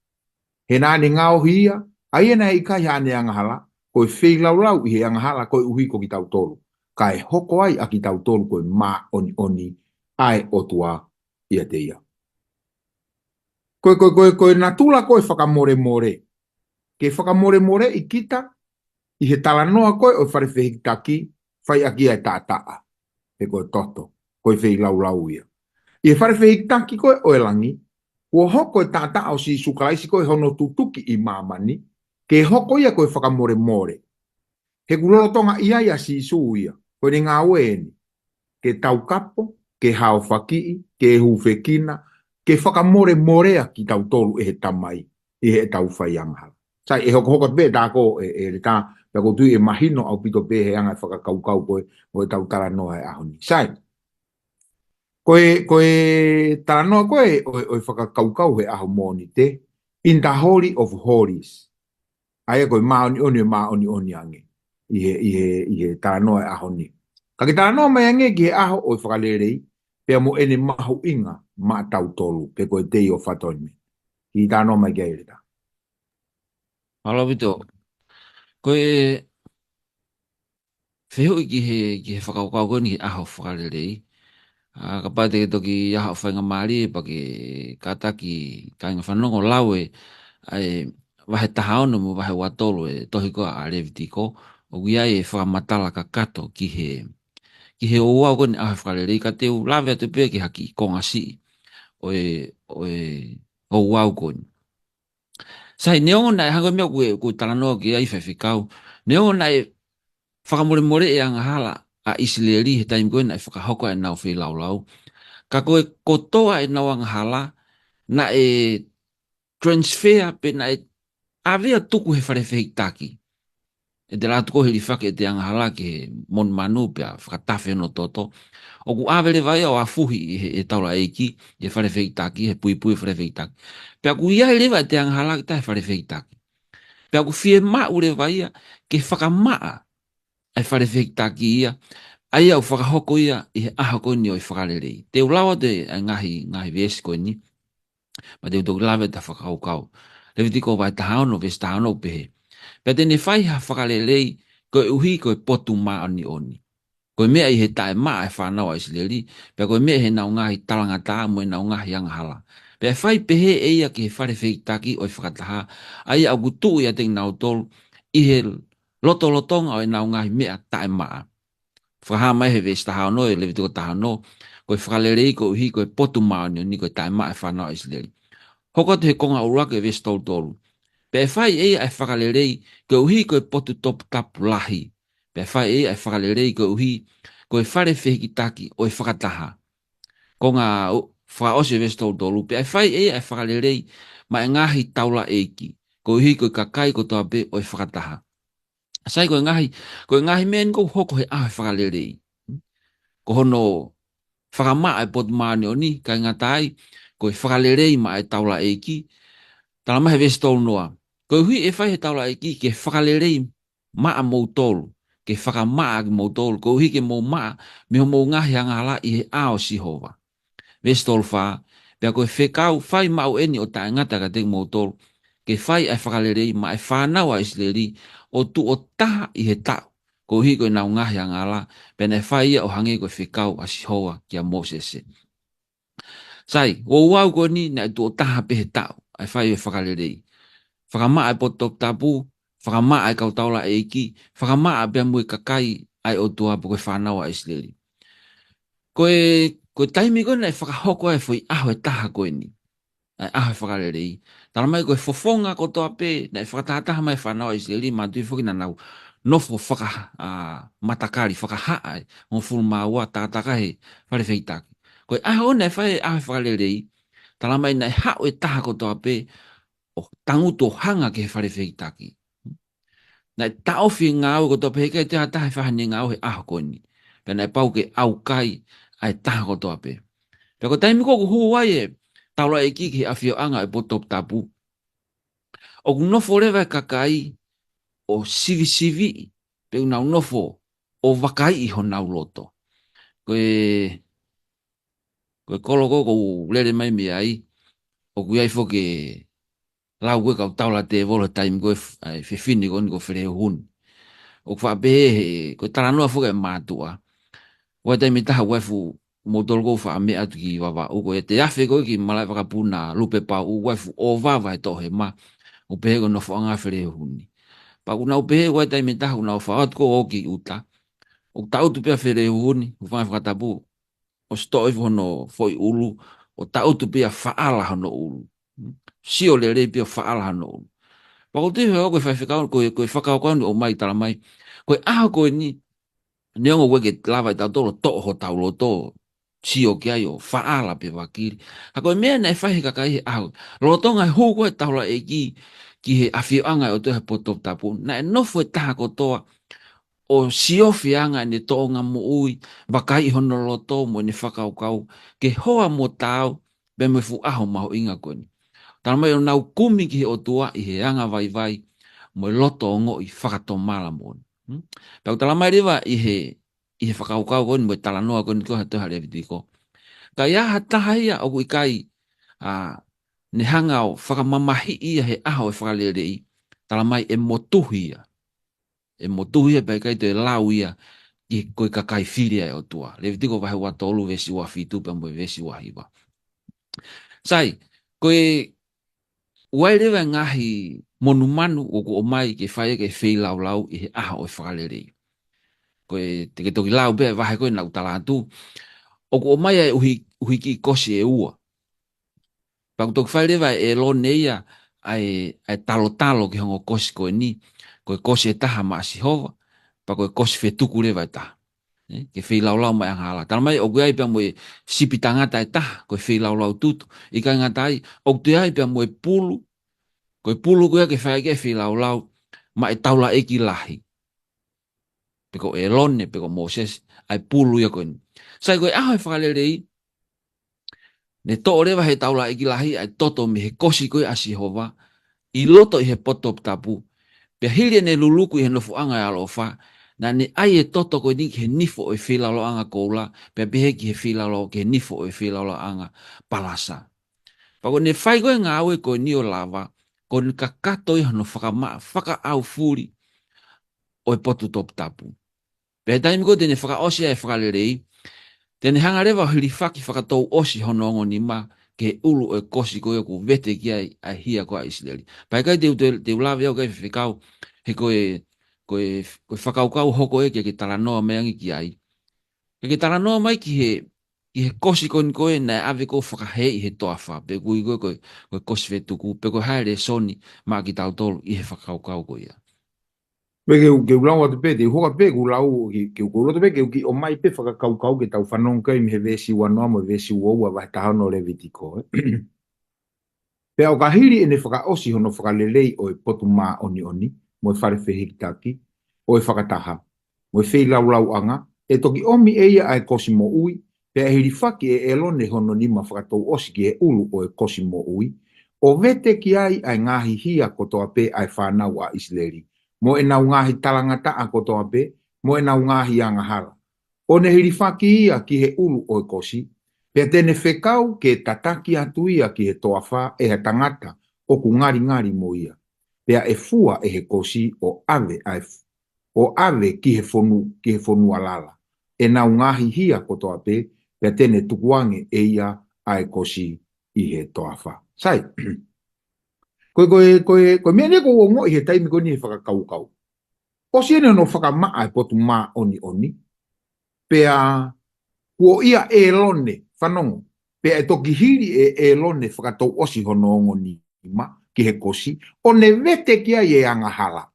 He naʻa ne ngaohi ia, ʻa ia naʻe ʻikai haʻane angahala, ko e feilaulau ʻi he angahala koeʻuhi ko kitautolu. Kae hoko ai ʻa kitautolu ko e māʻoniʻoni ʻa e ʻOtua ʻiate ia. Ko e, ko e, ko e, ko e natula ko e fakamolemole. Ke fakamolemoleʻi kita, ʻi he talanoa ko ē ʻo e fale fehikitaki, fai ʻaki ia e taʻataʻa. Pe ko e toto, ko e feilaulau ia. ʻI he fale fehikitaki ko ē ʻo e langi, kuo hoko e taʻataʻa ʻo Sīsū Kalaisi ko e hono tutuki ʻi māmani, ke hoko ia ko e fakamolemole. He ʻoku lolotonga ʻi ai ʻa Sīsū ia, ko ʻene ngāue eni. Ke taukapo, ke haofakiʻi, ke hūfekina, ke fakamolemolea kitautolu ʻe he Tamai, ʻi heʻetau fai angahala. Sai, ʻe hokohoko pē tā ko e, e leta, pea ʻoku ou tui ʻe mahino ʻaupito pē he anga e fakakaukau ko ē, ʻo ʻetau talanoa he ʻaho ni. Sai, ko e, ko e talanoa ko ē, ʻo, ʻo e fakakaukau he ʻaho Mōnite, in the Holy of Holies. ʻA ia ko e māʻoniʻoni, e māʻoniʻoni ange. ʻI he, ʻi he, ʻi he talanoa he ʻaho ni. Ka ke talanoa mai ange ki he ʻaho ʻo e fakalelei, pea mo ʻene mahuʻinga maʻatautolu, pe ko e Day of Atonement. Kiʻi talanoa mai ki ai leta. Mālō ʻaupito. Ko e fehuʻi ki he, ki he fakakaukau ko eni ki he ʻaho fakalelei. ʻA, kapau te ke toki ʻi ai haʻo faingamālie pea ke kātaki kāinga fanongo lau e, ʻa e vahe taha ono mo vahe ua tolu e tohi ko ē ʻa Levitiko, ʻoku ʻi ai e fakamatala kakato ki he, ki he ouau ko eni ʻaho fakalelei, ka te u lave atu pē ki ha kiʻi konga siʻi ʻo e, ʻo e ouau ko eni. Sai, neongo naʻe hangē ko e meʻa ʻoku, ʻoku talanoa ki ai Faifekau. Neongo naʻe fakamolemoleʻi e angahala ʻa ʻIsileli he taimi ko ē naʻe fakahoko ai ʻenau feilaulau. Ka ko e kotoa ʻenau angahala, naʻe transfer pe naʻe ʻave ʻo tuku he fale fehikitaki. ʻE te latu ko hilifaki ʻete angahala ki he monumanu pea fakatafe hono toto. ʻOku ʻave leva ia ʻo afuhi ʻe he, he taulaʻeiki, ʻi he fale fehikitaki, he puipui fale fehikitaki. Pea ʻoku ʻi ai leva ʻete angahala ki tahi fale fehikitaki. Pea ʻoku fiemaʻu leva ia ke fakamaʻa ʻa e fale fehikitaki ia, ʻA ia ʻoku fakahoko ia ʻi he ʻaho ko eni ʻo e fakalelei. Te u lau atu e ngaahi, ngaahi veesi ko eni, pea te u toki lave atu ha fakakaukau. Levitiko vahe taha ono, veesi taha ono ʻoku pehē: Pea te ne fai ha fakalelei koeʻuhi ko e potu māʻoniʻoni, ko e meʻa ʻi he taʻemaʻa ʻa e fānau ʻa ʻIsileli, pea ko e meʻa ʻi heʻenau ngaahi talangataʻa mo ʻenau ngaahi angahala. Pea ʻe fai pehē ʻe ia ki he fale fehikitaki ʻo e fakataha, ʻa ia ʻoku tuʻu ʻiate kinautolu ʻi he lotolotonga ʻo ʻenau ngaahi meʻa taʻemaʻa. Fakahā mai he veesi taha ono ʻo e Levitiko taha ono, ko e fakalelei koeʻuhi ko e potu māʻoniʻoni, ko e taʻemaʻa ʻa e fānau ʻa ʻIsileli. Hoko atu he konga ʻuluaki ʻo e veesi tolu tolu: Pea ʻe fai ʻe ia ʻa e fakalelei koeʻuhi ko e potu toputapu lahi. Pea ʻe fai ʻe ia ʻa e fakalelei koeʻuhi ko e fale fehikitaki ʻo e fakataha. Konga u-, fakaʻosi ʻo e veesi tolu tolu: Pea ʻe fai ʻe ia ʻa e fakalelei maʻa e ngaahi taulaʻeiki, koeʻuhi ko e kakai kotoa pē ʻo e fakataha. Sai, ko e ngaahi, ko e ngaahi meʻa eni ʻoku hoko he ʻaho ʻo e fakalelei. Ko hono fakamaʻa e potu māʻoniʻoni, ʻikai ngata ai, ko e fakalelei maʻa e taulaʻeiki. Tala mai he veesi tolu noa: Koeʻuhi ʻe fai ʻe he taulaʻeiki ke fakalelei maʻamoutolu, ke fakamaʻa kimoutolu, koeʻuhi ke mou maʻa mei hoʻomou ngaahi angahala ʻi he ʻao ʻo Sihova. Veesi tolu fā: Pea ko e fekau fai maʻu eni ʻo taʻengata kiate kimoutolu, ke fai ʻa e fakalelei maʻa e fānau ʻa ʻIsileli ʻo tuʻo taha ʻi he taʻu, koeʻuhi ko ʻenau ngaahi angahala, pea naʻe fai ia ʻo hangē ko e fekau ʻa Sihova kia Mōsese. Sai, ouau ko eni naʻe tuʻo taha pē he taʻu ʻa e fai ʻo e fakalelei. Fakamaʻa e potu toputapu, fakamaʻa e kau taulaʻeiki, fakamaʻa pea mo e kakai ʻa e ʻOtua pe ko e fānau ʻa ʻIsileli. Ko e, ko e taimi ko ē naʻe fakahoko ai e foʻi ʻaho ʻe taha ko eni, ʻa e ʻaho ʻo e fakalelei, tala mai ko e fofonga kotoa pē naʻe fakatahataha mai e fānau ʻa ʻIsileli, mo e tui foki naʻa nau nofo faka-, ʻa, matakali, fakahaʻa ʻe hongofulu mā ua, takataha he fale fehikitaki. Ko e ʻaho naʻe fai ai e ʻaho ʻo e fakalelei, tala mai naʻe haʻu e taha kotoa pē ʻo tangutu ʻo hanga ki he fale fehikitaki. Naʻe taʻofi e ngāue kotoa pē, heʻikai toe ʻi ai ha taha ʻe fai haʻane ngāue he ʻaho ko eni. Pea naʻe pau ke ʻaukai ʻa e taha kotoa pē. Pea ko e taimi ko ē ʻoku hū ai e taulaʻeiki ki he ʻafioʻanga ʻo e potu toputapu, ʻoku nofo leva e kakai ʻo sivisiviʻi, pe ʻoku nau nofo ʻo vakaiʻi honau loto. Ko e, ko e kolo ko ē ʻoku ou lele mai mei ai, ʻoku ʻi ai foki e lau ko ē ʻa e kau taula tēvolo he taimi ko ē f-, ʻa e fefine ko eni ko Felehuhuni. ʻOku faʻa pehē he, ko e talanoa foki ʻa e mātuʻa. ʻOku ʻi ai e taimi ʻe taha ʻoku ʻi ai e fuʻu, moutolu ʻoku faʻa meʻa atu ki Vavaʻu, ko e te afe ko ē ki Malaʻevakapu na Lupepauʻu, ʻoku ʻi ai e fuʻu ʻōvava he toʻohema, ʻo pehē ko e nofoʻanga ʻo Felehuhuni. Pea ʻoku nau pehē ʻoku ʻi ai e taimi ʻe taha ʻoku nau faʻa ō atu ko ē ki ʻuta, ʻoku tangutu pē ʻa Felehuhuni, hūfanga he fakatapu, ʻosi toʻo hifo hono foʻi ʻulu, ʻo tangutu pē ia ʻo faʻala hono ʻulu. Sio lelei pē ia ʻo faʻala hono ʻulu. Pea ʻoku ou tui ko e faifekau, ko e, ko e fakakaukau ni ʻoku ʻomai, tala mai, ko e ʻaho ko eni, neongo ʻoku ʻikai ke lava ʻe tautolu ʻo toʻo hotau loto, sio ki ai ʻo faʻala pe vakili. Ka ko e meʻa naʻe fai ʻe he kakai he ʻaho, lolotonga e hū ko ē ʻa e taulaʻeiki ki he ʻafioʻanga ʻo e ʻOtua he potu toputapu, naʻe nofo e taha kotoa ʻo siofi e anga ʻene toʻonga moʻui, vakaiʻi hono loto mo ʻene fakakaukau, ke hoa mo taau pē mo e fuʻu ʻaho mahuʻinga ko eni. Tala mai ʻoku nau kumi ki he ʻOtua ʻi he angavaivai mo e loto ongoʻi fakatomala moʻoni. Hmm? Pea ʻoku tala mai leva ʻi he, ʻi he fakakaukau ko eni mo e talanoa ko eni ko ē he tohi ʻa Levitiko, ka ʻi ai ha taha ia ʻoku ʻikai, ʻa, ne hanga ʻo fakamamahiʻi ia he ʻaho ʻo e fakalelei, tala mai ʻe motuhi ia. ʻE motuhi ia pea ʻikai toe lau ia ki he, ko e kakai fili ʻa e ʻOtua. Levitiko vahe ua tolu, veesi ua fitu pea mo e veesi ua hiva. Sai, ko e, ʻoku ʻi ai leva e ngaahi monumanu ʻoku ʻomai ke fai ʻaki e feilaulau ʻi he ʻaho ʻo e fakalelei. Ko e, te ke toki lau pē ʻa e vahe ko ē naʻa ku tala atu, ʻoku ʻomai ʻa e ʻuhi, ʻuhikiʻi kosi ʻe ua. Pea ʻoku toki fai leva ʻe ʻĒlone ia ʻa e, ʻa e talotalo ki he ongo kosi ko eni, ko e kosi ʻe taha maʻa Sihova, pea ko e kosi fetuku leva ʻe taha. Ē, ke feilaulau maʻa e angahala. Tala mai ʻoku ʻi ai pea mo e sipi tangata ʻe taha, ko e feilaulau tutu, ʻikai ngata ai, ʻoku toe ʻi ai pea mo e pulu, ko e pulu ko ia ke fai ʻaki e feilaulau maʻa e taulaʻeiki lahi. Pe ko ʻĒlone, pe ko Mōsese, ʻa e pulu ia ko eni. Sai, ko e ʻaho ʻo e fakalelei, ne toʻo leva ʻe he taulaʻeiki lahi ʻa e toto mei he kosi ko ē ʻa Sihova, ʻi loto ʻi he potu toputapu. Pea hili ʻene luluku ʻi he nofoʻanga ʻo e ʻaloʻofa, Naʻa ne ʻai e toto ko eni ki he nifo ʻo e feilaulau ʻanga koula, pea pehē ki he feilaulau, ki he nifo ʻo e feilaulau ʻanga palasa. Pea ko ʻene fai ko e ngāue ko eni ʻo lava, ko ʻene kakato ia hono fakamaʻa fakaʻaufuli ʻo e potu toputapu. Pea he taimi ko ē te ne fakaʻosi ai e fakalelei, te ne hanga leva ʻo hilifaki fakatouʻosi hono ongo nima ki he ʻulu ʻo e kosi ko ia ʻoku vete ki ai ʻa e hia ko ia ʻa ʻIsileli. Pea ʻikai te u, te, te u lave au ki ai Faifekau, he ko e, ko e, ko e fakakaukau hoko ē ke, ke talanoa mai ange ki ai. Ke, ke talanoa mai ki he, ki he kosi ko eni ko ē naʻe ʻave ko ē ʻo fakahēʻi he toafa, pe ʻoku ui ko ē ko e, ko e kosi fetuku, pe ko e hā e lēsoni maʻa kitautolu ʻi he fakakaukau ko ia. Pea ke u, ke u lau atu pē, te u hoko atu pē, ke u lau, ke, ke u, ke u loto pē, ke u kiʻi ʻomai pē fakakaukau ke tau fanongo ki ai mei he veesi uanoa mo e veesi uaua vahe taha ono Levitiko, ē. Pea ʻo ka hili ʻene fakaʻosi hono fakalelei ʻo e potu māʻoniʻoni, mo e fale fehikitaki, ʻo e fakataha, mo e feilaulau ʻanga, ʻe toki ʻomi ʻe ia ʻa e kosi moʻui, pea ʻe hilifaki ʻe ʻĒlone hono nima fakatouʻosi ki he ʻulu ʻo e kosi moʻui, ʻo vete ki ai ʻa e ngaahi hia kotoa pē ʻa e fānau ʻa ʻIsileli, mo ʻenau ngaahi talangataʻa kotoa pē, mo ʻenau ngaahi angahala. ʻO ne hilifaki ia ki he ʻulu ʻo e kosi, pea te ne fekau ke tataki atu ia ki he toafa ʻe ha tangata ʻoku ngalingali mo ia. Pea ʻe fua ʻe he kosi ʻo ʻave ʻa e f-, ʻo ʻave ki he fonu, ki he fonua lala ʻenau ngaahi hia kotoa pē, pea te ne tukuange ʻe ia ʻa e kosi ʻi he toafa. Sai. Ko e, ko e, ko e, ko e meʻa eni ʻoku ou ongoʻi he taimi ko eni he fakakaukau. ʻOsi eni hono fakamaʻa e potu māʻoniʻoni, pea kuo ʻia ʻĒlone, fanongo, pea ʻe toki hili ʻe ʻĒlone fakatouʻosi hono ongo nima ki he kosi, ʻo ne vete ki ai e angahala.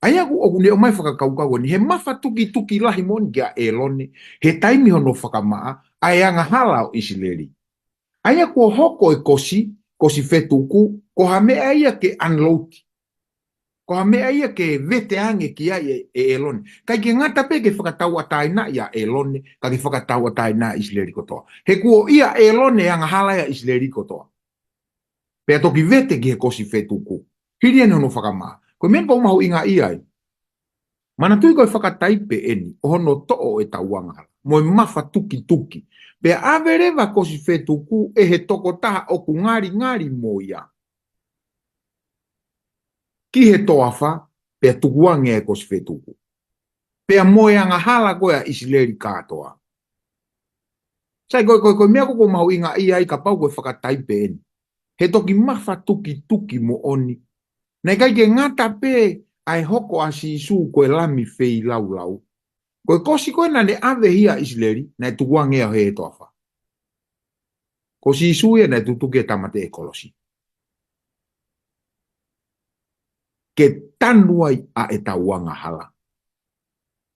ʻA ia ʻoku, ʻoku ne ʻomai fakakaukau eni, he mafatukituki lahi moʻoni kia ʻĒlone, he taimi hono fakamaʻa ʻa e angahala ʻo ʻIsileli. ʻA ia kuo hoko e kosi, kosi fetuku, ko ha meʻa ia ke unload. Ko ha meʻa ia ke vete ange ki ai ʻe, ʻe ʻĒlone. ʻIkai ke ngata pē ke fakatauʻatāinaʻi ʻa ʻĒlone, ka ke fakatauʻatāinaʻi ʻa ʻIsileli kotoa. He kuo ʻia ʻĒlone e angahala ia ʻa ʻIsileli kotoa. Pea toki vete ki he kosi fetuku. Hili eni hono fakamaʻa. Ko e meʻa eni ʻoku mahuʻinga ia ai. Manatuʻi ko e fakataipe eni, ʻo hono toʻo ʻetau angahala. Mo e mafatukituki. Pea ʻave leva kosi fetuku ʻe he tokotaha ʻoku ngalingali mo ia ki he toafa, pea tukuange e kosi fetuku. Pea mo e angahala ko ē ʻa ʻIsileli kātoa. Sai, ko e, ko e, ko e meʻa ʻoku mahuʻinga ia ai kapau ko e fakataipe eni. He toki mafatukituki moʻoni. Naʻe ʻikai ke ngata pē ʻa e hoko ʻa Sīsū ko e lami feilaulau. Ko e kosi ko ē naʻa ne ʻave hia ʻa ʻIsileli, naʻe tukuange ia ʻo hē he toafa. Ko Sīsū ia naʻe tutuki ʻo tāmateʻi he kolosi. Ke tanu ai ʻa ʻetau angahala.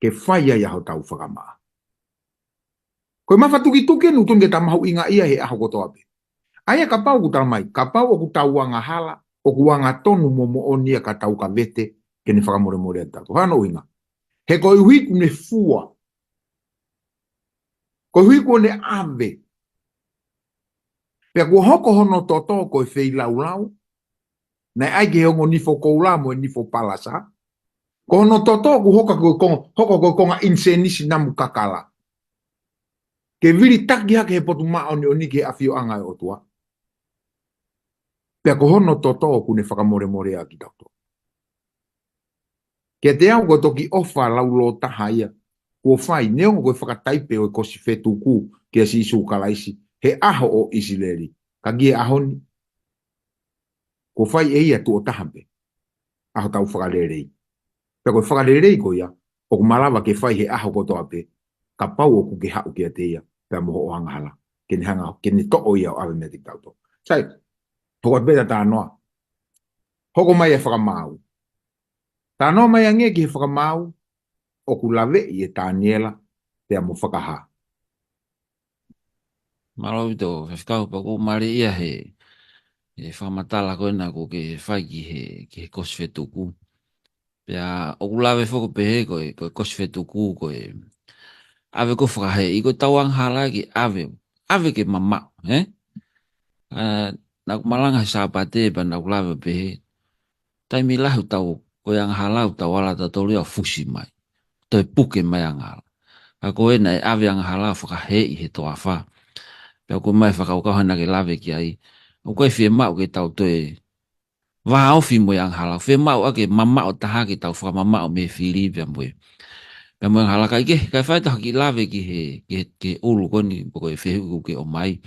Ke fai ai ʻa hotau fakamaʻa. Ko e mafatukituki eni ʻoku totonu ke ta mahuʻingaʻia he ʻaho kotoa pē. ʻA ia kapau ʻoku tala mai, kapau ʻoku tau angahala, ʻoku angatonu mo moʻoni ia ka tau ka vete, ke ne fakamolemoleʻi kitautolu. Hano ʻuhinga. He koeʻuhi kuo ne fua. Koeʻuhi kuo ne ʻave. Pea kuo hoko hono toto ko e feilaulau. Naʻe ʻai ki he ongo nifo koula mo e nifo palasa. Ko hono toto kuo hoko ko e konga, hoko ko e konga ʻinisēnisi namu kakala. Ke vilitaki hake he potu māʻoniʻoni ki he ʻafioʻanga ʻo e ʻOtua. Pea ko hono toto kuo ne fakamolemoleʻi kitautolu. Kiate au ko e toki ʻofa laulōtaha ia. Kuo fai, neongo ko e fakataipe ʻo e kosi fetuku kia Sīsū Kalaisi, he ʻaho ʻo ʻIsileli. Ka ki he ʻaho ni, kuo fai ʻe ia tuʻo taha pē. ʻAho tau fakalelei. Pea ko e fakalelei ko ia, ʻoku malava ke fai he ʻaho kotoa pē, kapau ʻoku ke haʻu kiate ia, pea mo hoʻo angahala. Ke ne hanga, ke ne toʻo ia ʻo ʻave meiate kitautolu. Sai, hoko atu pē ʻeta talanoa. Hoko mai e fakamaau. Talanoa mai ange ki he fakamaau, ʻoku laveʻi ʻe Taniela, pea mo Fakahā. Mālō ʻaupito, Faifekau, pea ʻoku mālie ia he, he fakamatala ko ena ʻoku ke fai ki he, ki he kosi fetuku. Pea ʻoku lave foki pehē ko e, ko e kosi fetuku, ko e ʻave ko ē ʻo fakahēʻi ko ʻetau angahala ke ʻave, ʻave ke mamaʻo, ē? ʻA, naʻa ku malanga he Sāpate pea naʻa ku lave pehē. Taimi lahi ʻoku tau, ko e angahala ʻoku tau ala tautolu ia ʻo fusi mai. toe puke mai angahala. Ka ko ē naʻe ʻave angahala ʻo fakahēʻi he toafa. Pea ko e meʻa fakakaukau naʻa ke lave ki ai, ʻoku ʻikai fiemaʻu ke tau toe vāofi mo e angahala. Fiemaʻu ʻa ke mamaʻo taha ke tau fakamamaʻo mei he fili pea mo e, pea mo e angahala. Kae kehe, kae fai ʻetau kiʻi lave ki he, ki he, ki he ʻulu ko eni, pe ko e fehuʻi ʻoku ke ʻomai.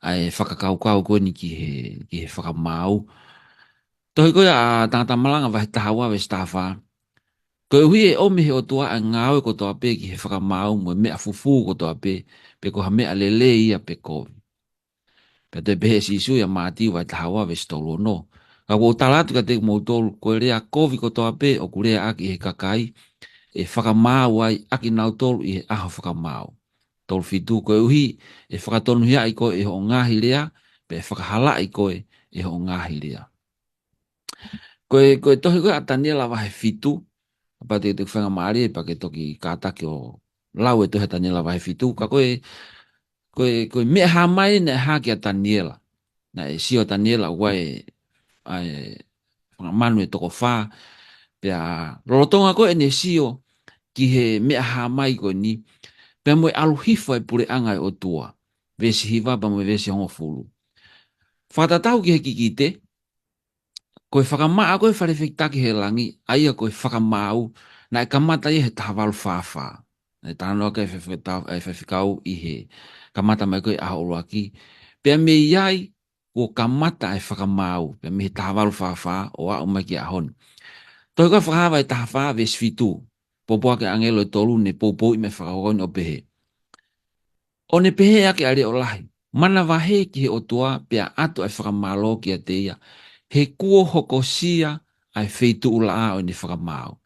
ʻA e fakakaukau ko eni ki he, ki he fakamaau. Tohi ko ia ʻa Tangata Malanga vahe taha ua veesi taha fā. Koeʻuhi ʻe ʻomi ʻe he ʻOtua ʻa e ngāue kotoa pē ki he fakamaau mo e meʻa fufū kotoa pē, pe ko ha meʻa lelei ia pe kovi. Pea toe pehē ʻe Sīsū ʻia Mātiu vahe taha ua veesi tolu ono. Ka ʻoku ou tala atu kiate kimoutolu, ko e lea kovi kotoa pē ʻoku leaʻaki ʻe he kakai, ʻe fakamaau ai ʻakinautolu ʻi he ʻaho fakamaau. Tolu fitu, koeʻuhi ʻe fakatonuhiaʻi koe ʻe hoʻo ngaahi lea, pea ʻe fakahalaʻi koe ʻe hoʻo ngaahi lea. Ko e, ko e tohi ko ē ʻa Taniela vahe fitu, kapau te, te u faingamālie pea ke toki kātaki ʻo lau e tohi ʻa Taniela vahe fitu, ka ko e, ko e, ko e meʻa hā mai naʻe hā kia Taniela. Naʻe sio ʻa Taniela ʻoku ʻi ai ʻa e fanga manu ʻe toko fā, pea lolotonga ko ē ʻene sio ki he meʻa hā mai ko eni, pea mo e ʻalu hifo e puleʻanga ʻo e ʻOtua, veesi hiva pea mo e veesi hongofulu. Fakatatau ki he kikite, ko e fakamaʻa ko ē ʻa e fale fehikitaki he langi, ʻa ia ko e fakamaau, naʻe kamata ia he taha valu fā fā. Naʻe talanoa ki ai e faifekau, e faifekau ʻi he kamata mai ko ē ʻaho ʻuluaki. Pea mei ai, kuo kamata e fakamaau, pea mei he taha valu fā fā ʻo aʻu mai ki he ʻaho ni. Tohi ko ē ʻa Fakahā vahe taha fā veesi fitu, pōpoaki ʻa e ʻāngelo ʻe tolu naʻe poupouʻi mai e fakakaukau ni ʻo pehē. ʻO ne pehē ʻaki ʻa e leʻo lahi, manavahē ki he ʻOtua pea ʻatu ʻa e fakamālō kiate ia, he kuo hokosia ʻa e feituʻulaʻā ʻo ʻene fakamaau.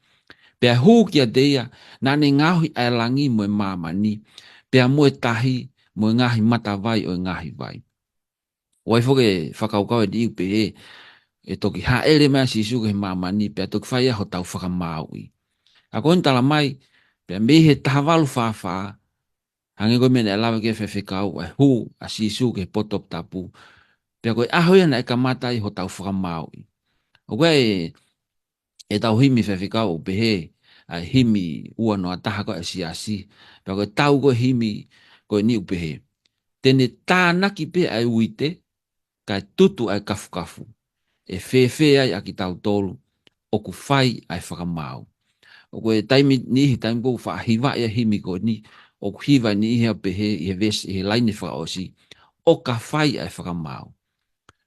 Pea hū kiate ia, naʻa ne ngaohi ʻa e langi mo e māmani, pea mo e tahi, mo e ngaahi matavai ʻo e ngaahi vai. ʻOku ʻi ai foki e fakakaukau ʻe niʻihi ʻoku pehē, ʻe toki hāʻele mai ʻa Sīsū ki he māmani, pea toki fai ai hotau fakamāuʻi. Ka ko eni tala mai, pea mei he taha valu fā fā, hangē ko e meʻa naʻe lave ki ai e faifekau, ʻa e hū ʻa Sīsū ki he potu toputapu. Pea ko e ʻaho ia naʻe kamata ai hotau fakamāuʻi. ʻOku ʻi ai e, ʻetau himi faifekau ʻoku pehē, ʻa e himi ua noa taha ko ē ʻa e siasi. Pea ko e tau ko ē himi ko eni ʻoku pehē. Te ne tānaki pē ʻa e uite, kae tutu ʻa e kafukafu. ʻE fēfē ai ʻa kitautolu, ʻoku fai ʻa e fakamaau. ʻOku ʻi ai e taimi niʻihi, taimi ʻoku faʻa hivaʻi ʻa e himi ko eni, ʻoku hiva niʻihi ʻo pehē ʻi he veesi, ʻi he laine fakaʻosi, ʻo ka fai ʻa e fakamaau.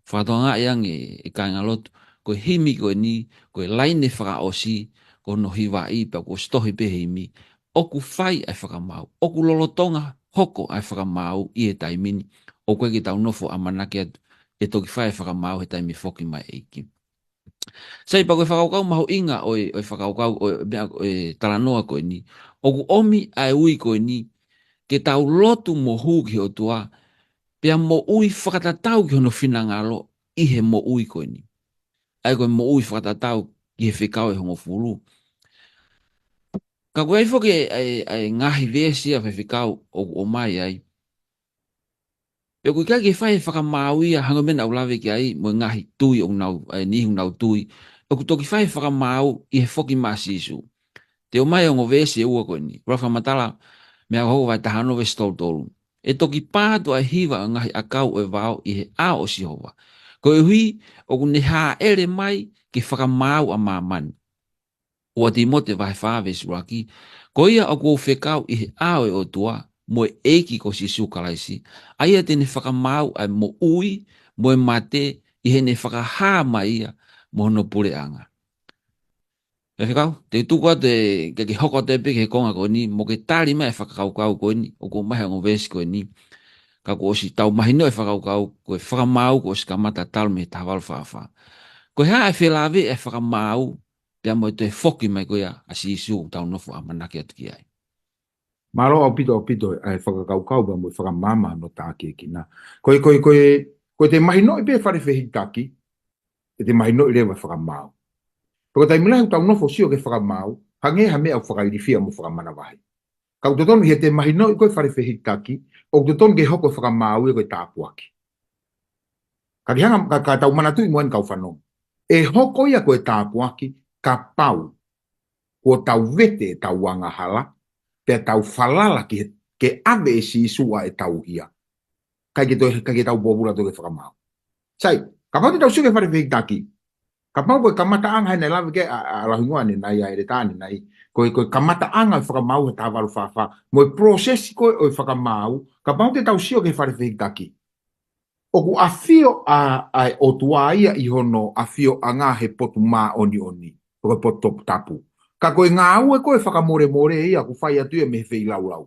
Fakatokangaʻi ange ʻe kāingalotu, ko e himi ko eni, ko e laine fakaʻosi, ko hono hivaʻi pea kuo ʻosi tohi pē he himi, ʻoku fai ʻa e fakamaau, ʻoku lolotonga hoko ʻa e fakamaau ʻi he taimi ni, ʻoku ʻikai ke tau nofo ʻamanaki atu ʻe toki fai ʻa e fakamaau he taimi foki mai ʻEiki. Sai, pea ko e fakakaukau mahuʻinga ʻo e, ʻo e fakakaukau ʻo e meʻa, ʻo e talanoa ko eni, ʻoku ʻomi ʻa e ui ko eni, ke tau lotu mo hū ki he ʻOtua, pea moʻui fakatatau ki hono finangalo ʻi he moʻui ko eni. ʻA ia ko e moʻui fakatatau ki he fekau ʻe hongofulu. Ka ʻoku ʻi ai foki ʻa e, ʻa e ngaahi veesi ʻa e faifekau ʻoku ʻomai ai. Pea ʻoku ʻikai ke fai e fakamaau ia hangē ko e meʻa naʻa ku lave ki ai mo e ngaahi tui ʻoku nau, ʻa e niʻihi ʻoku nau tui. ʻOku toki fai e fakamaau ʻi he foki mai ʻa Sīsū. Te u ʻomai e ongo veesi ʻe ua ko eni. Ua fakamatala mei he Hoko vahe taha ono veesi tolu tolu. ʻE toki pā atu ʻa e hiva ʻo e ngaahi ʻakau ʻo e vao ʻi he ʻao ʻo Sihova. Koeʻuhi ʻoku ne hāʻele mai ke fakamaau ʻa māmani. Ua Tīmote vahe fā veesi ʻuluaki. Ko ia ʻoku ou fekau ʻi he ʻao ʻo e ʻOtua, mo e ʻEiki ko Sīsū Kalaisi, ʻa ia te ne fakamaau ʻa e moʻui, mo e mate, ʻi heʻene fakahā mai ia, mo hono puleʻanga. Faifekau, te u tuku atu e, ke ke hoko atu pē ki he konga ko eni, mo ke tali mai e fakakaukau ko eni, ʻoku ʻomai he ongo veesi ko eni. Ka kuo ʻosi tau mahinoʻi e fakakaukau, ko e fakamaau kuo ʻosi kamata talu mei he taha valu fā fā. Ko e hā e felāveʻi e fakamaau, pea mo e toe foki mai ko ia ʻa Sīsū ʻoku tau nofo ʻamanaki atu ki ai. Mālō ʻaupito, ʻaupito, ʻa e fakakaukau pea mo e fakamaama hono tākiekina. Ko e, ko e, ko e, ko e te mahinoʻi pē fale fehikitaki, ʻe te mahinoʻi leva e fakamaau. Pea ko e taimi lahi ʻoku tau nofo ʻo sio ki he fakamaau, hangē ha meʻa ʻoku fakailifia mo fakamanavahē. Ka ʻoku totonu ʻi heʻete mahinoʻi ko ē fale fehikitaki, ʻoku totonu ke hoko e fakamaau ia ko e tāpuaki. Ka ke hanga, ka, ka tau manatuʻi mo eni kau fanongo. ʻE hoko ia ko e tāpuaki, kapau kuo tau vete ʻetau angahala, pea tau falala ki he, ke ʻave ʻe Sīsū ʻa ʻetau hia. ʻIkai ke toe, ʻikai ke tau pōpula toe ke fakamaau. Sai, kapau te tau sio ki he fale fehikitaki. Kapau ko e kamataʻanga he naʻe lave ki ai ʻa, ʻa, ʻa Lahingoa ʻanenai, ʻa ʻEletā ʻanenai. Ko e, ko e kamataʻanga ʻo e fakamaau he taha valu fā fā. Mo e process ko ē ʻo e fakamaau. Kapau te tau sio ki he fale fehikitaki. ʻOku ʻafio ʻa, ʻa e ʻOtua ia ʻi hono ʻafioʻanga he potu māʻoniʻoni. Ko e potu toputapu. Ka ko e ngāue ko ē fakamolemole ia ʻoku fai atu ia mei he feilaulau.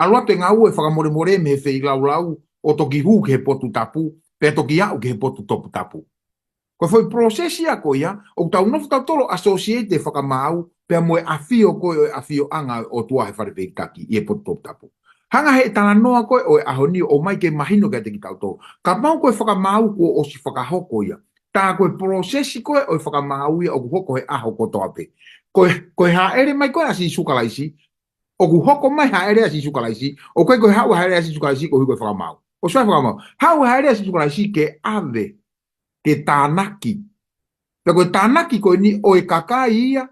ʻAlu atu e ngāue fakamolemole mei he feilaulau ʻo toki hū ki he potu tapu, pea toki aʻu ki he potu toputapu. Ko e foʻi process ia ko ia, ʻoku tau nofo tautolu ʻo associate e fakamaau, pea mo e ʻafio ko ē ʻo e ʻafioʻanga ʻo e ʻOtua he fale fehikitaki, ʻi he potu toputapu. Hanga he talanoa ko ē ʻo e ʻaho ni ʻo ʻomai ke mahino kiate kitautolu. Kapau ko e fakamaau kuo ʻosi fakahoko ia. Tā ko e process ko ē ʻo e fakamaau ia ʻoku hoko he ʻaho kotoa pē. Ko e, ko e hāʻele mai ko ē ʻa Sīsū Kalaisi, ʻoku hoko mai hāʻele ʻa Sīsū Kalaisi, ʻoku ʻikai ko e haʻu hāʻele ʻa Sīsū Kalaisi koeʻuhi ko e fakamaau. ʻOsi ʻa e fakamaau. Haʻu hāʻele ʻa Sīsū Kalaisi ke ʻave, ke tānaki. Pea ko e tānaki ko eni ʻo e kakai ia,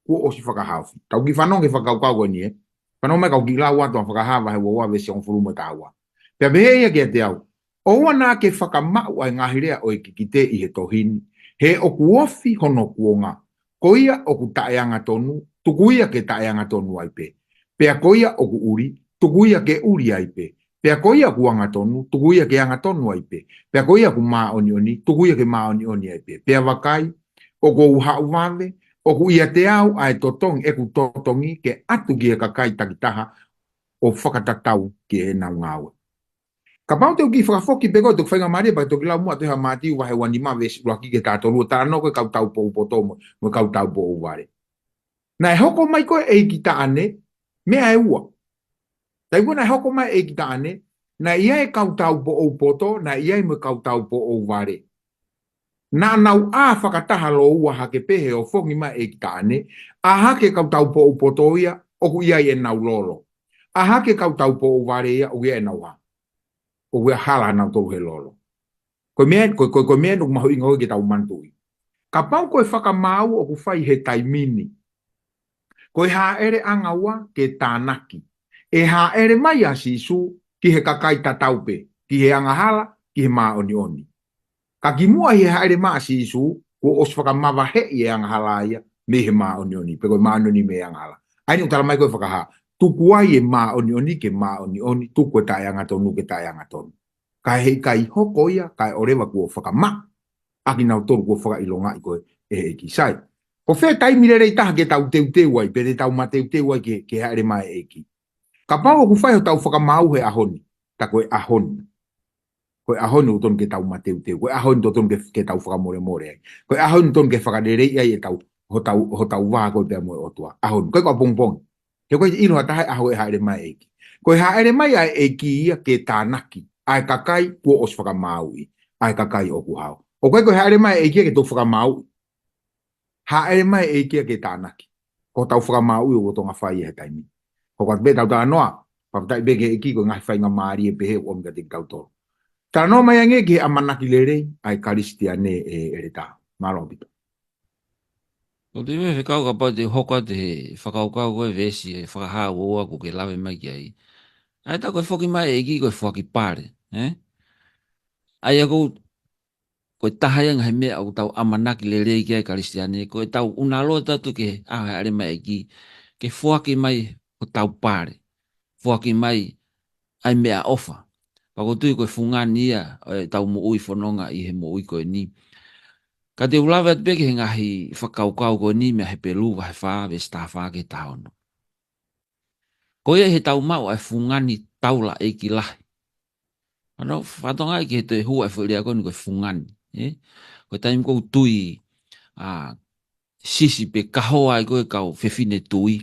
kuo ʻosi fakahaofi. Tau kiʻi fanongo ki he fakakaukau ko eni ē. Fanongo mai kau kiʻi lau atu ʻa Fakahā vahe ua ua veesi hongofulu mo e taha ua. Pea pehē ia kiate au. ʻOua naʻa ke fakamaʻu ʻa e ngaahi lea ʻo e kikite ʻi he tohi ni. He ʻoku ofi hono kuonga. Ko ia ʻoku taʻeangatonu, tuku ia ke taʻeangatonu ai pē. Pea ko ia ʻoku ʻuli, tuku ia ke ʻuli ai pē. Pea ko ia ʻoku angatonu, tuku ia ke angatonu ai pē. Pea ko ia ʻoku māʻoniʻoni, tuku ia ke māʻoniʻoni ai pē. Pea vakai, ʻoku ou haʻu vave, ʻoku ʻiate au ʻa e totongi, ʻeku totongi, ke ʻatu ki he kakai takitaha, ʻo fakatatau ki heʻenau ngāue. Kapau te u kiʻi fakafoki pē ko e toki faingamālie pea toki lau muʻa ʻa e Mātiu vahe ua nima veesi ʻuluaki ki he taha tolu ʻo talanoa ko e kau taupoʻou poto mo, mo e kau taupoʻou vale. Naʻe hoko mai ko e ʻeiki taʻane, meʻa ʻe ua. Taimi ko ē naʻe hoko mai ʻeiki taʻane, naʻe ʻi ai e kau taupoʻou poto, naʻe ʻi ai mo e kau taupoʻou vale. Naʻa nau ʻā fakataha lōua hake pē he ʻofongi mai ʻeiki taʻane, ʻā hake kau taupoʻou poto ia, ʻoku ʻi ai ʻenau lolo. ʻĀ hake kau taupoʻou vale ia, ʻoku ʻi ai ʻenau hā. ʻOku ʻi ai hala nautolu he lolo. Ko e meʻa, ko, ko, ko e meʻa ʻoku mahuʻinga ʻoku tau manatuʻi. Kapau ko e fakamaau ʻoku fai he taimi ni. Ko e hāʻele ʻanga ua ke tānaki. ʻE hāʻele mai ʻa Sīsū ki he kakai tatau pē, ki he angahala, ki he māʻoniʻoni. Ka kimuʻa ʻi he hāʻele mai ʻa Sīsū, kuo ʻosi fakamavaheʻi e angahala ia, mei he māʻoniʻoni, pe ko e māʻoniʻoni mei he angahala. ʻA eni ʻoku tala mai ko e Fakahā, tuku ai e māʻoniʻoni ke māʻoniʻoni, tuku e taʻeangatonu ke taʻeangatonu. Ka heʻikai hoko ia, kae ʻoua leva kuo fakamaʻa, ʻa kinautolu kuo fakaʻilongaʻi ko ē ʻe he ʻEiki. Sai. Ko fē taimi lelei taha ke tau teuteu ai, pe te tau mateuteu ai ke, ke hāʻele mai e ʻEiki. Kapau ʻoku fai hotau fakamaau he ʻaho ni, tā ko e ʻaho ni. Ko e ʻaho ni ʻoku totonu ke tau mateuteu, ko e ʻaho ni ʻoku totonu ke, ke tau fakamolemole ai. Ko e ʻaho ni ʻoku totonu ke fakaleleiʻi ai ʻetau, hotau, hotau vā ko ē pea mo e ʻOtua. ʻAho ni, ʻikai ko ʻapongipongi. He ʻoku ʻikai ʻilo ha taha e ʻaho e hāʻele mai e ʻEiki. Ko e hāʻele mai ʻa e ʻEiki ia ke tānaki ʻa e kakai kuo ʻosi fakamaauʻi, ʻa e kakai ʻoku hao. ʻOku ʻikai ko e hāʻele mai e ʻEiki ia ke tau fakamaauʻi. Hāʻele mai e ʻEiki ia ke tānaki. Ko hotau fakamaauʻi ʻoku totonu ke fai he taimi ni. Hoko atu pē ʻetau talanoa, fakafetaʻi pē ki he ʻEiki ko e ngaahi faingamālie pehē ʻoku ʻomi kiate kitautolu. Talanoa mai angē ki he ʻamanaki lelei ʻa e Kalisitiane, ʻe, ʻEletā. Mālō ʻaupito. ʻOku ou tui pē fekau kapau te u hoko atu he fakakaukau ko e veesi ʻe Fakahā ua ua ʻoku ke lave mai ki ai. ʻA ia tā ko e foki mai e ʻEiki ko e foaki pale, ē? ʻA ia ko, ko e taha ia e ngaahi meʻa ʻoku tau ʻamanaki lelei ki ai Kalisitiane, ko ʻetau ʻunaloa atu ki he ʻaho e hāʻele mai e ʻEiki, ke foaki mai hotau pale, foaki mai ʻa e meʻaʻofa. Pea ʻoku ou tui ko e fungani ia ʻo ʻetau moʻui fononga ʻi he moʻui ko eni. Ka te u lave atu pē ki he ngaahi fakakaukau ko eni mei he Hepelū vahe fā, veesi taha fā ki he taha ono. Ko ia ʻi heʻetau maʻu ʻa e fungani taulaʻeiki lahi. ʻA ia, fakatonga ai ki he toe hū ʻa e foʻi lea ko eni ko e fungani, ē? Ko e taimi ʻoku tui, ʻa, sisi pe kahoa ai ko ē kau fefine tui.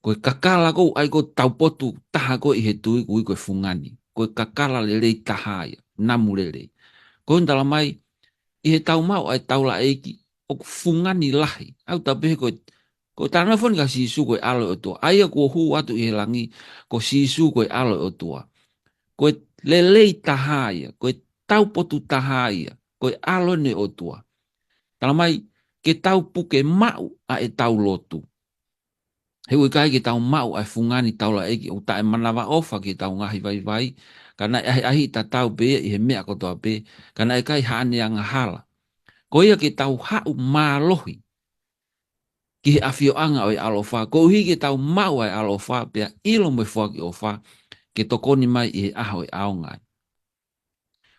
Ko e kakala ko ē ʻoku ʻai ko ē taupotu taha ko ē ʻi he tui ʻoku ui ko e fungani. Ko e kakala lelei taha ia, namu lelei. Ko eni tala mai, ʻi heʻetau maʻu ʻa e taulaʻeiki, ʻoku fungani lahi. ʻOku tau pehē ko e, ko e talanoa foki eni kia Sīsū ko e ʻAlo ʻo e ʻOtua. ʻA ia kuo hū atu ʻi he langi, ko Sīsū ko e ʻAlo ʻo e ʻOtua. Ko e lelei taha ia, ko e taupotu taha ia, ko e ʻAlo ʻo e ʻOtua. Tala mai, ke tau puke maʻu ʻa ʻetau lotu. He ʻoku ʻikai ke tau maʻu ʻa e fungani taulaʻeiki ʻoku taʻemanavaʻofa ki heʻetau ngaahi vaivai, ka naʻe ʻahiʻahiʻi tatau pē ia ʻi he meʻa kotoa pē, ka naʻe ʻikai haʻane angahala. Ko ia ke tau haʻu mālohi ki he ʻafioʻanga ʻo e ʻaloʻofa, koeʻuhi ke tau maʻu ʻa e ʻaloʻofa, pea ʻilo mo e foaki ʻofa, ke tokoni mai ʻi he ʻaho ʻe ʻaonga ai.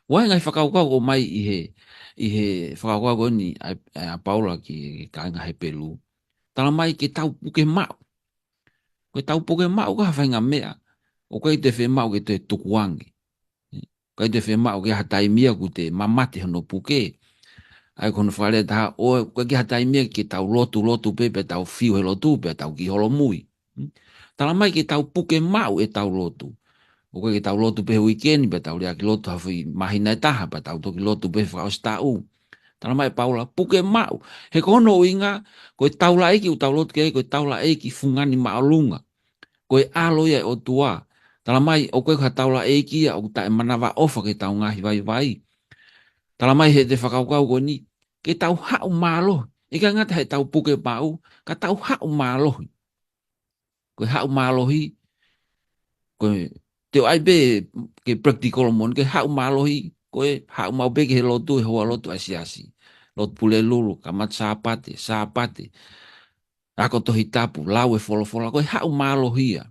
ʻOku ʻi ai e ngaahi fakakaukau ʻoku ʻomai ʻi he, ʻi he fakakaukau ko eni ʻa, ʻa Paula ki he kāinga Hepelū. Tala mai ke tau puke maʻu. Ko ʻetau puke maʻu ko ha faʻahinga meʻa ʻoku ʻikai toe fiemaʻu ke toe tukuange. ʻIkai toe fiemaʻu ke ʻi ai ha taimi ia kuo toe mamate hono puke. ʻA ia ko hono fakalea ʻe taha, ʻoku ʻikai ke ʻi ai ha taimi ia ke tau lotu, lotu pē, pea tau fiu he lotu, pea tau kiʻi holomui. Tala mai ke tau puke maʻu ʻetau lotu. ʻOku ʻikai ke tau lotu pē he uikeni, pea tau liʻaki lotu ha foʻi māhina ʻe taha, pea tau toki lotu pē fakaʻosi taʻu. Tala mai ʻe Paula, puke maʻu. He ko hono ʻuhinga, ko e taulaʻeiki ʻoku tau lotu ki ai, ko e taulaʻeiki fungani māʻolunga. Ko e ʻAlo ia ʻo e ʻOtua. Tala mai, ʻoku ʻikai ko ha taulaʻeiki ia ʻoku taʻemanavaʻofa ki heʻetau ngaahi vaivai. Tala mai heʻete fakakaukau ko eni, ke tau haʻu mālohi. ʻIkai ngata heʻetau puke maʻu, ka tau haʻu mālohi. Ko e haʻu mālohi, ko e te ʻai pē ke practical moʻoni, ke haʻu mālohi, ko e haʻu maʻu pē ki he lotu, he houa lotu ʻa e siasi. Lotu Pulelulu, kamata Sāpate, Sāpate, ako Tohi Tapu, lau e folofola, ko e haʻu mālohi ia.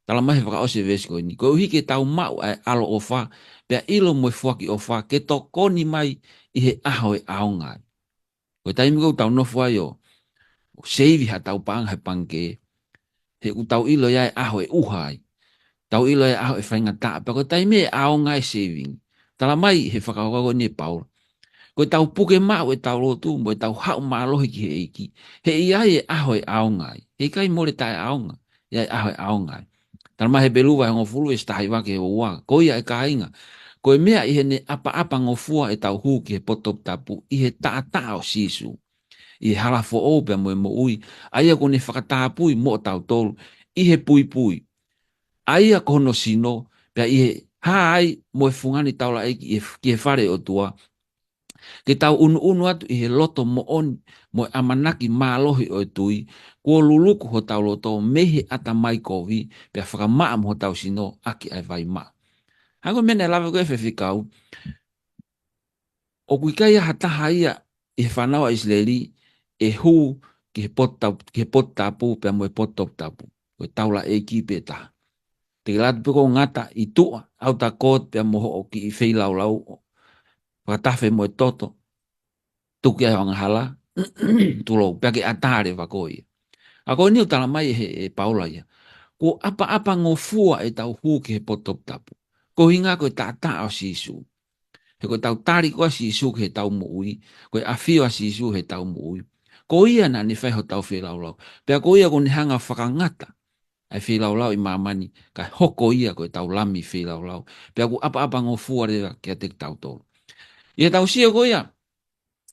Tala mai he fakaʻosi e veesi ko eni, koeʻuhi ke tau maʻu ʻa e ʻaloʻofa, pea ʻilo mo e foaki ʻofa, ke tokoni mai ʻi he ʻaho ʻe ʻaonga ai. Ko e taimi ko ē ʻoku tau nofo ai ʻo, ʻo seivi haʻatau paʻanga he pangikē, he ʻoku tau ʻilo ia e ʻaho ʻe ʻuha ai. Tau ʻilo e ʻaho ʻe faingataʻa, pea ko e taimi ʻe ʻaonga e saving. Tala mai he fakakaukau ko eni ʻe Paula, ko ʻetau puke maʻu ʻetau lotu, mo ʻetau haʻu mālohi ki he ʻEiki, he ʻe ʻi ai e ʻaho ʻe ʻaonga ai. He ʻikai mole taʻeʻaonga, ʻe ʻi ai e ʻaho ʻe ʻaonga ai. Tala mai Hepelū vahe hongofulu veesi taha hiva ki he ua ua, ko ia ʻe kāinga, ko e meʻa ʻi heʻene ʻapaʻapangofua ʻetau hū ki he potu toputapu ʻi he taʻataʻa ʻo Sīsū, ʻi he hala foʻou pea mo e moʻui, ʻa ia kuo ne fakatapui moʻotautolu ʻi he puipui, ʻa ia ko hono sino, pea ʻi he hā ai mo e fungani taulaʻeiki ʻi he, ki he fale ʻo e ʻOtua, ke tau ʻunuʻunu atu ʻi he loto moʻoni mo e ʻamanaki mālohi ʻo e tui, kuo luluku hotau loto mei he ʻatamai kovi, pea fakamaʻa mo hotau sino ʻaki ʻa e vai maʻa. Hangē ko e meʻa naʻe lave ko ē ʻe he faifekau, ʻoku ʻikai ha taha ia ʻi he fānau ʻa ʻIsileli ʻe hū ki he potu tap-, ki he potu tapu pea mo e potu toputapu. Ko e taulaʻeiki pē taha. Te ke ʻalu atu pē koe ʻo ngata ʻi tuʻa, outer court pea mo hoʻo kiʻi feilaulau, fakatafe mo e toto, tuku ai ho angahala, tulou, pea ke ʻatā leva koe ia. ʻA ko eni ʻoku tala mai ʻe he, ʻe Paula ia, kuo ʻapaʻapangofua ʻetau hū ki he potu toputapu. Ko e ʻuhinga ko e taʻataʻa ʻo Sīsū. He ko ʻetau tali ko ē ʻa Sīsū ki heʻetau moʻui, ko e ʻafio ʻa Sīsū heʻetau moʻui, ko ia naʻa ne fai hotau feilaulau. Pea ko ia kuo ne hanga ʻo fakangata ʻa e feilaulau ʻi māmani, kae hoko ia ko ʻetau Lami feilaulau. Pea kuo ʻapaʻapangofua leva kiate kitautolu. ʻI heʻetau sio ko ia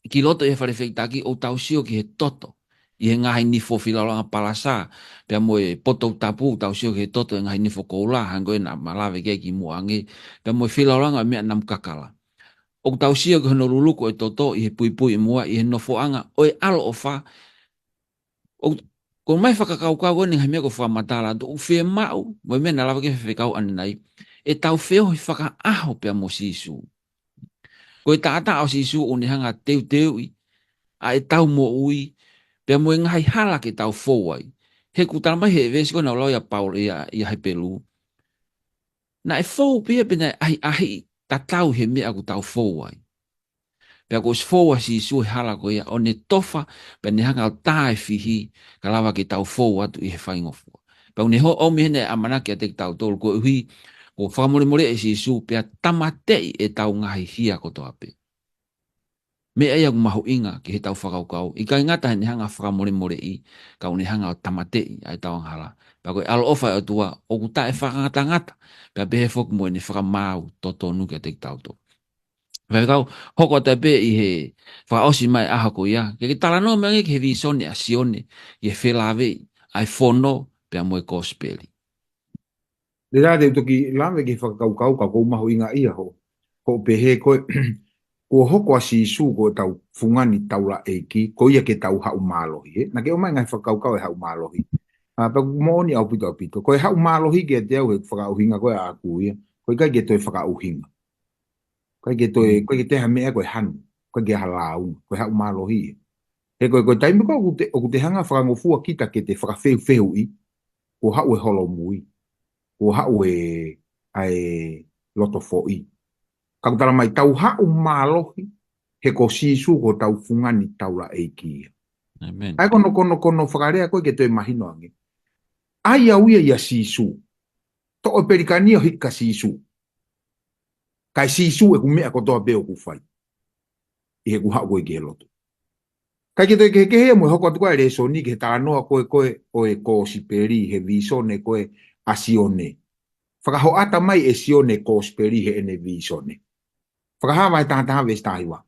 ki loto ʻi he fale fehikitaki, ʻoku tau sio ki he toto ʻi he ngaahi nifo feilaulau ʻa Palasa, pea mo e potu toputapu, ʻoku tau sio ki he toto ʻi he ngaahi nifo koula, hangē ko ē naʻa ma lave ki ai kimuʻa ange, pea mo e feilaulau ʻa e meʻa namu kakala. ʻOku tau sio ki hono luluku ʻo e toto ʻi he puipui ʻi muʻa, ʻi he nofoʻanga ʻo e ʻaloʻofa. ʻOku, ko e ʻomai fakakaukau ko eni ngaahi meʻa ʻoku fakamatala atu, ʻoku fiemaʻu, mo e meʻa naʻe lave ki ai e faifekau ʻanenai, ʻetau feohi fakaʻaho pea mo Sīsū. Ko e taʻataʻa ʻo Sīsū ʻoku ne hanga ʻo teuteuʻi ʻa ʻetau moʻui, pea mo e ngaahi hala ke tau fou ai. He ʻoku tala mai he veesi ko ē naʻe lau ʻia Paula ʻia, ʻia Hepelū, naʻe fou pē ia pe naʻe ʻahiʻahiʻi tatau he meʻa ʻoku tau fou ai. Pea kuo ʻosi fou ʻa Sīsū he hala ko ia, ʻo ne tofa, pea ne hanga ʻo tā e fihi, ka lava ke tau fou atu ʻi he faingofua. Pea ʻoku ne ho-, ʻomi heni e ʻamanaki kiate kitautolu koeʻuhi, kuo fakamolemoleʻi ʻe Sīsū, pea tāmateʻi ʻetau ngaahi hia kotoa pē. Meʻa ia ʻoku mahuʻinga ki heʻetau fakakaukau. ʻIkai ngata heʻene hanga ʻo fakamolemoleʻi, ka ʻoku ne hanga ʻo tāmateʻi ʻa ʻetau angahala. Pea ko e ʻaloʻofa ʻa e ʻOtua, ʻoku taʻefakangatangata, pea pehē foki mo ʻene fakamaau totonu kiate kitautolu. Faifekau, hoko atu pē ʻi he fakaʻosi mai ʻaho ko ia, ke ke talanoa mai ange ki he vīsone ʻa Sione, ʻi he felāveʻi ʻa e fono pea mo e kosipeli. Lelā te u toki lave ki he fakakaukau ka ʻoku mahuʻinga ia hoʻo, hoʻo pehē ko ē, Kuo hoko ʻa Sīsū ko ʻetau fungani taulaʻeiki, ko ia ke tau haʻu mālohi, ē? Naʻa ke ʻomai e ngaahi fakakaukau e haʻu mālohi. ʻA, pea ʻoku moʻoni ʻaupito ʻaupito. Ko e haʻu mālohi kiate au he fakaʻuhinga ko ē ʻaʻaku ia. ʻOku ʻikai ke toe fakaʻuhinga. ʻIkai ke toe, Mm. ʻikai ke toe ha meʻa ko e hanu. ʻIkai ke ha lāunga. Ko e haʻu mālohi ia. He ko e, ko e taimi ko ē ʻoku te, ʻoku te hanga fakangofua kita ke te fakafeufeuʻi, kuo haʻu e holomui, kuo haʻu e, ʻa e loto foʻi. Ka ʻoku tala mai tau haʻu mālohi, he ko Sīsū ko hotau fungani taulaʻeiki ia. ʻĒmeni. ʻA e ko hono, ko hono, ko hono fakalea ko ē ke toe mahino ange. ʻAi au ia ʻia Sīsū. Toʻo e pelikani ʻo hiki kia Sīsū. Kae Sīsū ʻeku meʻa kotoa pē ʻoku fai. ʻI heʻeku haʻu ko ē ki he lotu. ʻIkai ke toe kehekehe ia mo e hoko atu ko ē ʻa e lēsoni ki he talanoa ko ē ko ē ʻo e kosipeli he vīsone ko ē ʻa Sione. Fakahoʻata mai ʻe Sione e kosipeli heʻene vīsone. Fakahā vahe taha taha veesi taha hiva.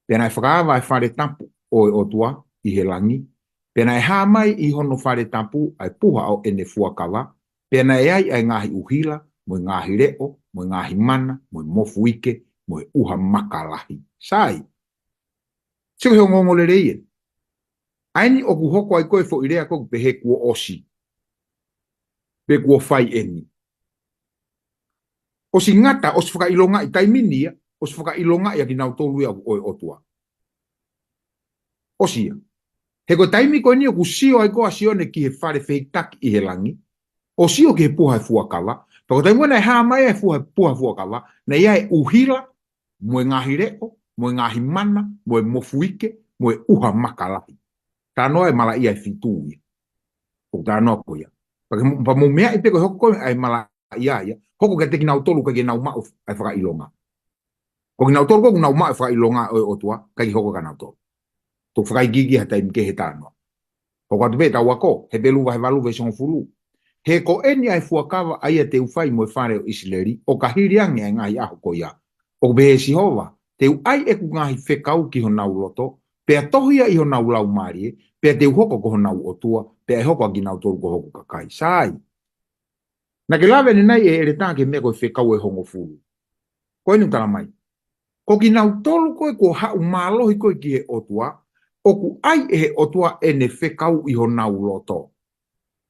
Pea naʻe fakaava e fale tapu ʻo e ʻOtua ʻi he langi. Pea naʻe hā mai ʻi hono fale tapu ʻa e puha ʻo ʻene fuakava. Pea naʻe ʻi ai ʻa e ngaahi ʻuhila, mo e ngaahi leʻo, mo e ngaahi mana, mo e mofuike, mo e ʻuha maka lahi. Sai. Sio ki he ongoongolelei ē. ʻA eni ʻoku hoko ai ko ē foʻi lea ko ē ʻoku pehē kuo ʻosi. Pe kuo fai eni. ʻOsi ngata, ʻosi fakaʻilongaʻi taimi ni ia, ʻosi fakaʻilongaʻi ʻa kinautolu ia ʻo e ʻOtua. ʻOsi ia. He ko e taimi ko eni ʻoku sio ai ko ē ʻa Sione ki he fale fehikitaki ʻi he langi. ʻO sio ki he puha e fuakava. Pea ko e taimi ko ē naʻe hā mai e fuha, puha fuakava. Naʻe ʻi ai e ʻuhila, mo e ngaahi leʻo, mo e ngaahi mana, mo e mofuike, mo e ʻuha maka lahi. Talanoa e malaʻia ʻe fitu ia. ʻOku talanoa ko ia. Pea ke mo-, pea mou meaʻi pē ko e hoko ko ē ʻa e malaʻia ia. Hoko kiate kinautolu ʻikai ke nau maʻu ʻa e fakaʻilonga. Ko kinautolu ko ē ʻoku nau maʻu e fakaʻilonga ʻo e ʻOtua, ʻikai ke hoko kia nautolu. Toki fakaikiiki ha taimi kehe he talanoa. Hoko atu pē ʻetau ako, Hepelū vahe valu veesi hongofulu. He ko eni ʻa e fuakava ʻa ia te u fai mo e fale ʻo ʻIsileli, ʻo ka hili ange ʻa e ngaahi ʻaho ko ia. ʻOku pehē ʻe Sihova, te u ʻai ʻeku ngaahi fekau ki honau loto, pea tohi ia ʻi honau laumālie, pea te u hoko ko honau ʻOtua, pea ʻe hoko ʻa kinautolu ko hoku kakai. Sai. Naʻa ke lave ʻanenai ʻe ʻEletā ki he meʻa ko e fekau ʻe hongofulu. Ko eni ʻoku tala mai. Ko kinautolu ko ē kuo haʻu mālohi ko ē ki he ʻOtua, ʻoku ʻai ʻe he ʻOtua ʻene fekau ʻi honau loto.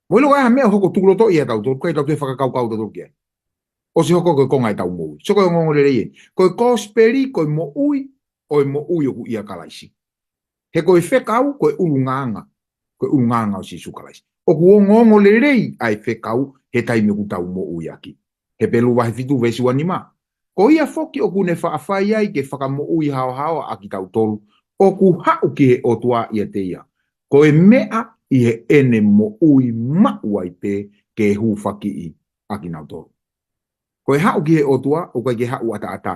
Mou ʻilo ko e hā e meʻa ʻoku hoko tukulotoʻi ʻia tautolu, ʻikai tau toe fakakaukau tautolu ki ai. ʻOsi hoko ko e konga ʻetau moʻui. Sio ko e ongoongolelei ē. Ko e kosipeli, ko e moʻui, ʻo e moʻui ʻoku ʻia Kalaisi. He ko e fekau, ko e ʻulungaanga. Ko e ʻulungaanga ʻo Sīsū Kalaisi. ʻOku ongoongolelei ʻa e fekau he taimi ʻoku tau moʻui ʻaki. Hepelū vahe fitu veesi ua nima. Ko ia foki ʻoku ne faʻa fai ai ke fakamoʻui haohaoa ʻa kitautolu ʻoku haʻu ki he ʻOtua ʻiate ia. Ko e meʻa ʻi heʻene moʻui maʻu ai pē ke hūfakiʻi ʻa kinautolu. Ko e haʻu ki he ʻOtua, ʻoku ʻikai ke haʻu ʻataʻatā.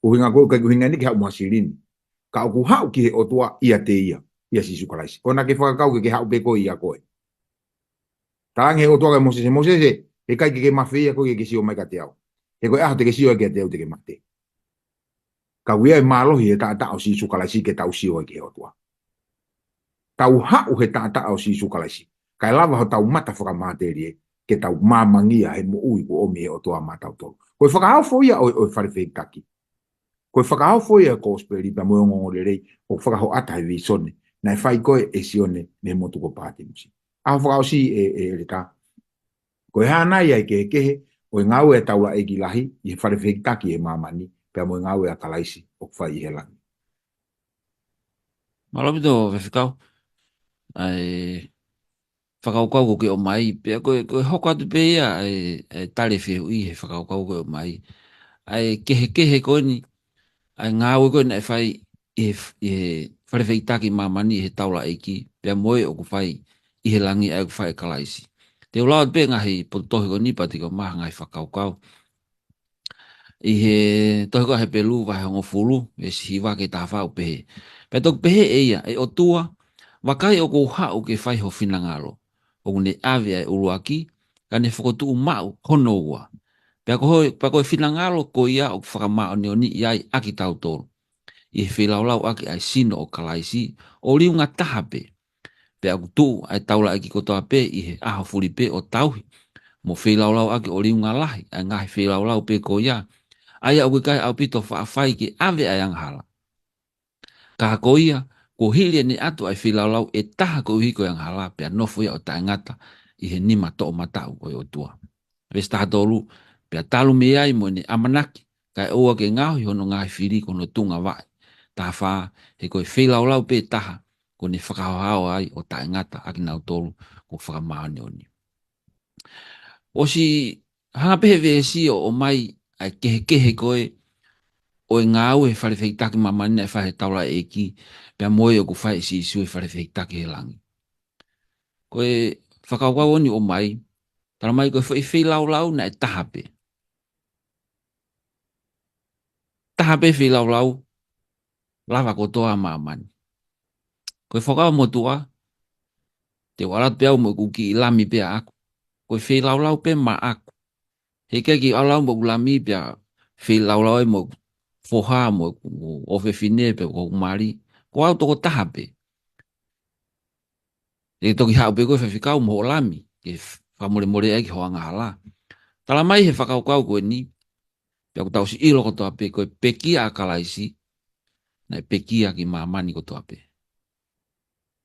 ʻUhinga ko ē, ʻikai ke ʻuhinga eni ke haʻu mo ha silini. Ka ʻoku haʻu ki he ʻOtua ʻiate ia, ʻia Sīsū Kalaisi. ʻOua naʻa ke fakakaukau ke ke haʻu pē koe ʻia koe. Talaange he ʻOtua kia Mōsese, Mōsese, heʻikai ke ke mafeia koe ke ke sio mai kiate au. He ko e ʻaho te ke sio ai kiate au te ke mate. Ka ʻoku ʻi ai e mālohi he taʻataʻa ʻo Sīsū Kalaisi ke tau sio ai ki he ʻOtua. Tau haʻu he taʻataʻa ʻo Sīsū Kalaisi. Kae lava hotau mata fakamatelie, ke tau māmangia he moʻui kuo ʻomi he ʻOtua maʻatautolu. Ko e fakaofo ia ʻo, ʻo e fale fehikitaki. Ko e fakaofo ia e kosipeli pea mo e ongoongolelei ʻoku fakahoʻata he vīsone. Naʻe fai ko ē ʻe Sione mei he motu ko Pātimosi. ʻAho fakaʻosi ē, ʻe, ʻEletā. Ko e hā nai ʻa e kehekehe ʻo e ngāue ʻa e taulaʻeiki lahi ʻi he fale fehikitaki ʻi he māmani, pea mo e ngāue ʻa Kalaisi ʻoku fai ʻi he langi. Mālō ʻaupito, Faifekau. ʻA e fakakaukau kuo ke ʻomai, pea ko e, ko e hoko atu pē ia ʻa e, ʻa e tali fehuʻi he fakakaukau kuo ke ʻomai. ʻA e kehekehe ko eni, ʻa e ngāue ko ē naʻe fai ʻi he f-, ʻi he fale fehikitaki māmani ʻi he taulaʻeiki, pea mo e ʻoku fai ʻi he langi ʻa e ʻoku fai ʻe Kalaisi. Te u lau atu pē ngaahi potu tohi ko eni pea te ke ʻomai ha ngaahi fakakaukau. ʻI he tohi ko ē ʻa Hepelū vahe hongofulu, veesi hiva ki he taha fā ʻoku pehē. Pea toki pehē ʻe ia, ʻE ʻOtua, vakai ʻoku ou haʻu ke fai ho finangalo. ʻOku ne ʻave ʻa e ʻuluaki, ka ne fokotuʻu maʻu hono ua. Pea ko ho-, pea ko e finangalo ko ia ʻoku fakamāʻoniʻoniʻi ai ʻa kitautolu ʻi he feilaulau ʻaki ʻa e sino ʻo Kalaisi, ʻo liunga taha pē. Pea ʻoku tuʻu ʻa e taulaʻeiki kotoa pē ʻi he ʻaho fuli pē ʻo tauhi, mo feilaulau ʻaki ʻo liunga lahi ʻa e ngaahi feilaulau pē ko ia, ʻA ia ʻoku ʻikai ʻaupito faʻa fai ke ʻave ʻa e angahala. Ka ko ia, kuo hili ʻene ʻatu ʻa e feilaulau ʻe taha koeʻuhi ko e angahala, pea nofo ia ʻo taʻengata ʻi he nima toʻomataʻu ʻo e ʻOtua. Veesi taha tolu, pea talu mei ai mo ʻene ʻamanaki, kae ʻoua ke ngaohi hono ngaahi fili ko hono tuʻunga vaʻe. Taha fā, he ko e feilaulau pē taha, kuo ne fakahaohaoa ai ʻo taʻengata ʻa kinautolu kuo fakamāʻoniʻoni. ʻOsi hanga pē he veesi ʻo ʻomai ʻa e kehekehe ko ē ʻo e ngāue he fale fehikitaki ʻi māmani naʻe fai he taulaʻeiki, pea mo ia ʻoku fai ʻe Sīsū he fale fehikitaki he langi. Ko e fakakaukau ʻeni ʻomai, talamai ko e foʻi feilaulau naʻe taha pē. Taha pē feilaulau, lava kotoa ʻa māmani. Ko e fakakaukau motuʻa, te u ʻalu atu pē au mo ʻeku kiʻi lami pē ʻaʻaku. Ko e feilaulau pē maʻaku. He ʻikai ke u ʻalu au mo ʻeku lami pea feilaulau ai mo ʻeku foha mo ʻeku ʻofefine pe ko hoku mali. Ko au tokotaha pē. ʻE toki haʻu pē koe faifekau mo hoʻo lami, ke fakamolemole ai ki hoʻo angahala. Talamai he fakakaukau ko ʻeni, pea ʻoku tau ʻosi ʻilo kotoa pē ko e pekia ʻa Kalaisi, naʻe pekia ki māmani kotoa pē.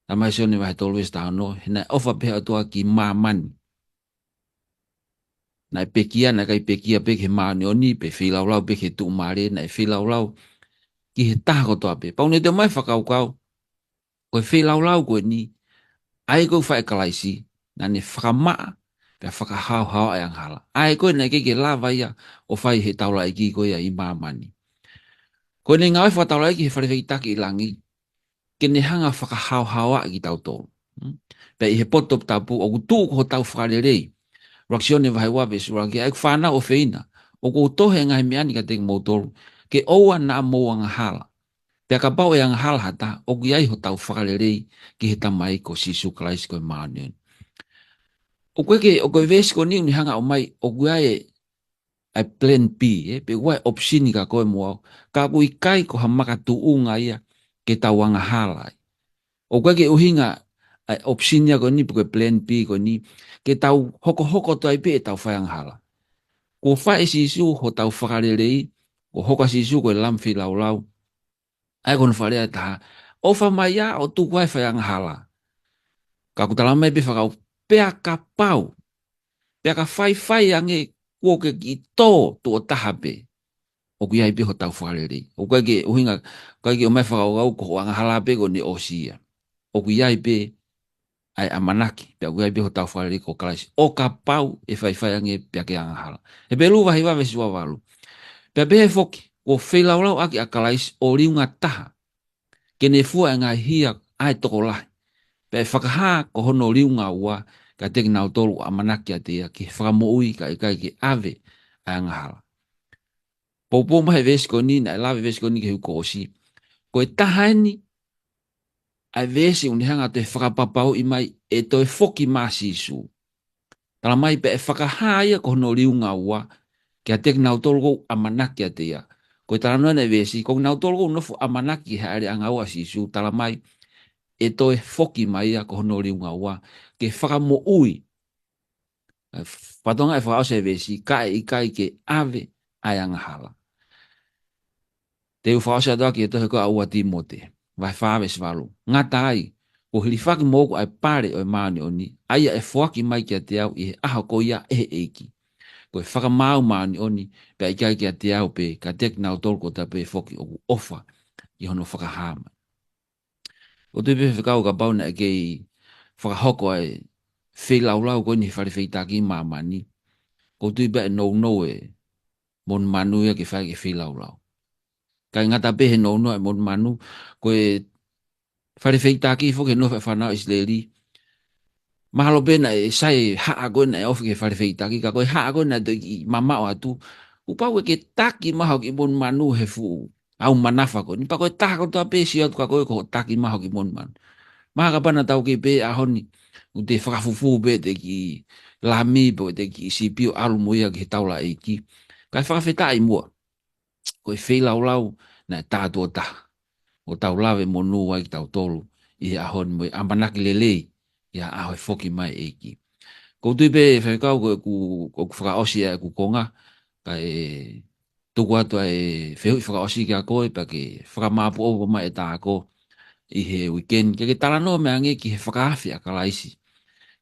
Talamai Sione vahe tolu veesi taha ono, he naʻe ʻofa pē ʻa e ʻOtua ki māmani. Naʻe pekia, naʻe ʻikai pekia pē ki he māʻoniʻoni, pe feilaulau pē ki he tuʻumālie, naʻe feilaulau ki he taha kotoa pē. Pau ne te mai fakakaukau, ko e feilaulau ko ʻeni, ʻa ia ko e fai ʻe Kalaisi, naʻa ne fakamaʻa, pea fakahaohaoa ʻa e angahala. ʻA ia ko ē naʻe ʻikai ke lava ia ʻo fai he taulaʻeiki ko ia ʻi māmani. Ko ʻene ngāue fakataulaʻeiki he fale fehikitaki ʻi langi, ke ne hanga fakahaohaoaʻi kitautolu. Hmm? Pea ʻi he potu toputapu, ʻoku tuʻu ko hotau fakalelei. ʻUluaki Sione vahe ua veesi ʻuluaki, ʻa ʻeku fānau ʻofeina, ʻoku ou tohi ʻa e ngaahi meʻa ni kiate kimoutolu, ke ʻoua naʻa mou angahala. Pea kapau ʻe angahala ha taha, ʻoku ʻi ai hotau fakalelei ki he Tamai ko Sīsū Kalaisi ko e māʻoniʻoni. ʻOku ʻikai ke, ʻoku ʻi he veesi ko ʻeni ʻoku ne hanga ʻo ʻomai, ʻoku ʻi ai e, ʻa e plan B, ē, pe ʻoku ʻi ai e option ka ko e mo au. Ka ʻoku ʻikai ko ha makatuʻunga ia ke tau angahala ai. ʻOku ʻikai ke ʻuhinga ʻa e option ia ko ʻeni pe ko e plan B ko ʻeni, ke tau hokohoko atu ai pē ʻetau fai angahala. Kuo fai ʻe Sīsū hotau fakalelei, kuo hoko ʻa Sīsū ko e lami feilaulau. ʻA ia ko hono fakalea ʻe taha, ʻofa mai ā ʻo tuku ʻa e fai angahala. Ka ʻoku talamai pē fakakaukau, pea kapau, pea ka faifai ange kuo ke kiʻi tō tuʻo taha pē, ʻoku ʻi ai pē hotau fakalelei. ʻOku ʻikai ke ʻuhinga, ʻikai ke ʻomai fakakaukau ko hoʻo angahala pē ko ʻene ʻosi ia. ʻOku ʻi ai pē ʻa e ʻamanaki, pea ʻoku ʻi ai pē hotau fakalelei ko Kalaisi. ʻO kapau ʻe faifai ange pea ke angahala. Hepelū vahe hiva veesi ua valu. Pea pehē foki, kuo feilaulau ʻaki ʻa Kalaisi ʻo liunga taha, ke ne fua ʻa e ngaahi hia ʻa e tokolahi. Pea ʻe fakahā ko hono liunga ua, kiate kinautolu ʻoku ʻamanaki kiate ia, ke fakamoʻui kae ʻikai ke ʻave ʻa e angahala. Poupou mai he veesi ko ʻeni, naʻe lave veesi ko ʻeni ki he uike kuo ʻosi. Ko e taha ʻeni ʻa e veesi ʻoku ne hanga ʻo toe fakapapauʻi mai ʻe toe foki mai ʻa Sīsū. Talamai pea ʻe fakahā ia ko hono liunga ua, kiate kinautolu ʻoku ʻamanaki kiate ia. Ko e talanoa ʻeni ʻa e veesi, ko kinautolu ʻoku nofo ʻamanaki ki he hāʻele ʻanga ua ʻa Sīsū, talamai ʻe toe foki mai ia ko hono liunga ua, ke fakamoʻui. Fatongia ʻe fakaʻosi ʻa e veesi, kae ʻikai ke ʻave ʻa e angahala. Te u fakaʻosi atu ʻaki e tohi ko ē ʻa ua Tīmote, vahe fā veesi valu. Ngata ai, kuo hilifaki moʻoku ʻa e pale ʻo e māʻoniʻoni, ʻa ia ʻe foaki mai kiate au ʻi he ʻaho ko ia ʻe he ʻEiki. Ko e fakamaau māʻoniʻoni, pea ʻikai kiate au pē, ka kiate kinautolu kotoa pē foki ʻoku ʻofa ʻi hono fakahā mai. ʻOku ou tui pē faifekau kapau naʻe kei fakahoko ʻa e feilaulau ko ʻeni he fale fehikitaki ʻi māmani. ʻOku ou tui pē ʻe nounou e monumanu ia ke fai ke feilaulau. Kae ngata pē he nounou e monumanu, ko e fale fehikitaki foki he nofo e fānau ʻIsileli. Mahalo pē naʻe sai e haʻa ko ē naʻe ofi ki he fale fehikitaki, ka ko e haʻa ko ē naʻe toki mamaʻo atu. Kuo pau ke taki mai hoʻo kiʻi monumanu he fuʻu ʻau manafa ko ʻeni. Pea ko e taha kotoa pē sio atu kia koe ko hoʻo taki mai hoʻo kiʻi monumanu. Mahalo kapau naʻa tau kei pehē he ʻaho ni, ʻoku te fakafufū pē ʻete kiʻi lami pe ʻete kiʻi sipi ʻo ʻalu mo ia ki he taulaʻeiki. Kae fakafetaʻi muʻa. Ko e feilaulau naʻe tā tuʻo taha. ʻO tau lave monū ai kitautolu ʻi he ʻaho ni mo e ʻamanaki lelei ʻi he ʻaho e foki mai e ʻEiki. ʻOku ou tui pē faifekau ko ʻeku, ko ʻeku fakaʻosi ʻa ʻeku konga, kae tuku atu ʻa e fehuʻi fakaʻosi kia koe, pea ke fakamāʻopoʻopo mai e tā ko ē ʻi he weekend, ke ke talanoa mai ange ki he fakaafe ʻa Kalaisi,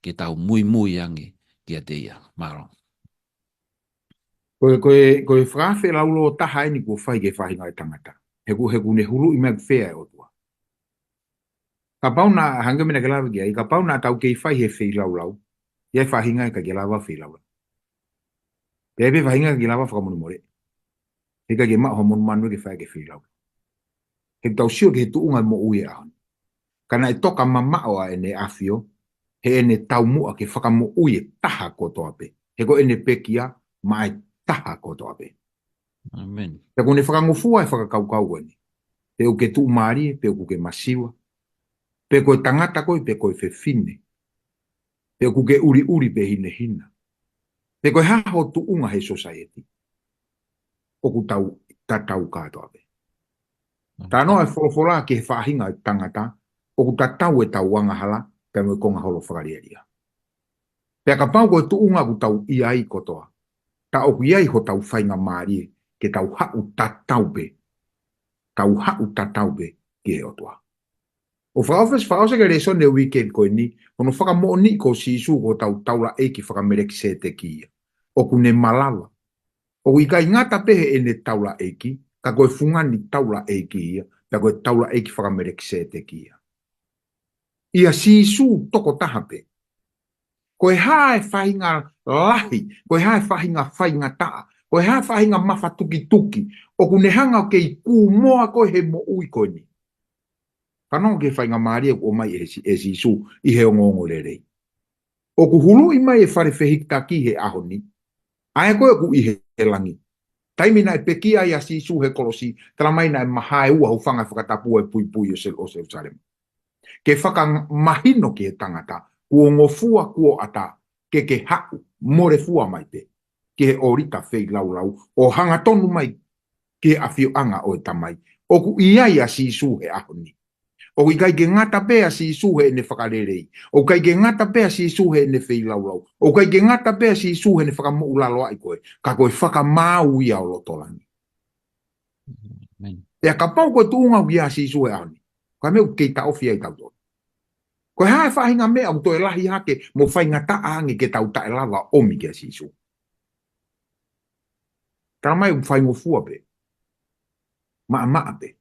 ke tau muimui ange kiate ia. Mālō. Ko e, ko e, ko e fakaafe laulōtaha eni kuo fai ki he faʻahinga ʻo e tangata. He ʻoku, he ʻoku ne huluʻi mai ʻoku fea e ʻOtua. Kapau naʻa, hangē ko e meʻa naʻa ke lave ki ai, kapau naʻa tau kei fai he feilaulau, ʻi ai e faʻahinga ʻe ʻikai ke lava feilaulau. Pea ʻi ai pē faʻahinga ʻe ʻikai ke lava fakamolemole. He ʻikai ke maʻu ha monumanu ke fai ke feilaulau. He ʻoku tau sio ki he tuʻunga moʻui ʻa e ʻaho ni. Ka naʻe toka mamaʻo ʻa ʻEne ʻAfio, heʻene taumuʻa ke fakamoʻui e taha kotoa pē. He ko ʻene pekia maʻa e taha kotoa pē. ʻĒmeni. Pea ʻoku ne fakangofua e fakakaukau ko eni. Pe ʻoku ke tuʻumālie, pe ʻoku ke masiva. Pe ko e tangata koe, pe ko e fefine. Pe ʻoku ke ʻuliʻuli pe hinehina. Pe ko e hā ho tuʻunga he sōsaieti. ʻOku tau tatau kātoa pē. Talanoa e folofola ki he faʻahinga ʻo e tangata, ʻoku tatau ʻetau angahala, pea mo e konga holo fakalielia. Pea kapau ko e tuʻunga ʻoku tau ʻi ai kotoa, tā ʻoku ʻi ai hotau faingamālie, ke tau haʻu tatau pē, tau haʻu tatau pē ki he ʻOtua. ʻO fakaʻosi, fakaʻosi ki he lēsoni e weekend ko eni, hono fakamoʻoni ko Sīsū ko hotau taulaʻeiki faka-Melekiseteki ia. ʻOku ne malava. ʻOku ʻikai ngata pē heʻene taulaʻeiki, ka ko e fungani taulaʻeiki ia, pea ko e taulaʻeiki faka-Melekiseteki ia. ʻIa Sīsū tokotaha pē. Ko e hā e faʻahinga lahi, ko e hā e faʻahinga faingataʻa, ko e hā e faʻahinga mafatukituki, ʻoku ne hanga ʻo kei kū moa koe he moʻui ko eni. Fanongo ki he faingamālie ʻoku ʻomai ʻe Sī-, ʻe Sīsū ʻi he ongoongolelei. ʻOku huluʻi mai e fale fehikitaki he ʻaho ni. ʻA ē ko ē ʻoku ʻi he, he langi. Taimi naʻe pekia ai ʻa Sīsū he kolosi, talamai naʻe mahae ua hūfanga he fakatapu ʻo e puipui ʻo Sel-, ʻo Selusalema. Ke fakamahino ki he tangata, kuo ngofua kuo ʻatā, ke ke haʻu, mole fua mai pē. Ki he ʻōlita feilaulau, ʻo hangatonu mai, ki he ʻafioʻanga ʻo e Tamai. ʻOku ʻi ai ʻa Sīsū he ʻaho ni. ʻOku ʻikai ke ngata pē ʻa Sīsū heʻene fakalelei. ʻOku ʻikai ke ngata pē ʻa Sīsū heʻene feilaulau. ʻOku ʻikai ke ngata pē ʻa Sīsū heʻene fakamoʻulaloaʻi koe. Ka ko e fakamaau ia ʻo loto langi. ʻĒmeni. Pea kapau ko e tuʻunga ʻoku ʻia Sīsū he ʻaho ni. Ko e meʻa ʻoku kei taʻofi ai tautolu. Ko e hā e faʻahinga meʻa ʻoku toe lahi hake mo faingataʻa ange ke tau taʻelava ʻomi kia Sīsū. Talamai ʻoku faingofua pē. Maʻamaʻa pē.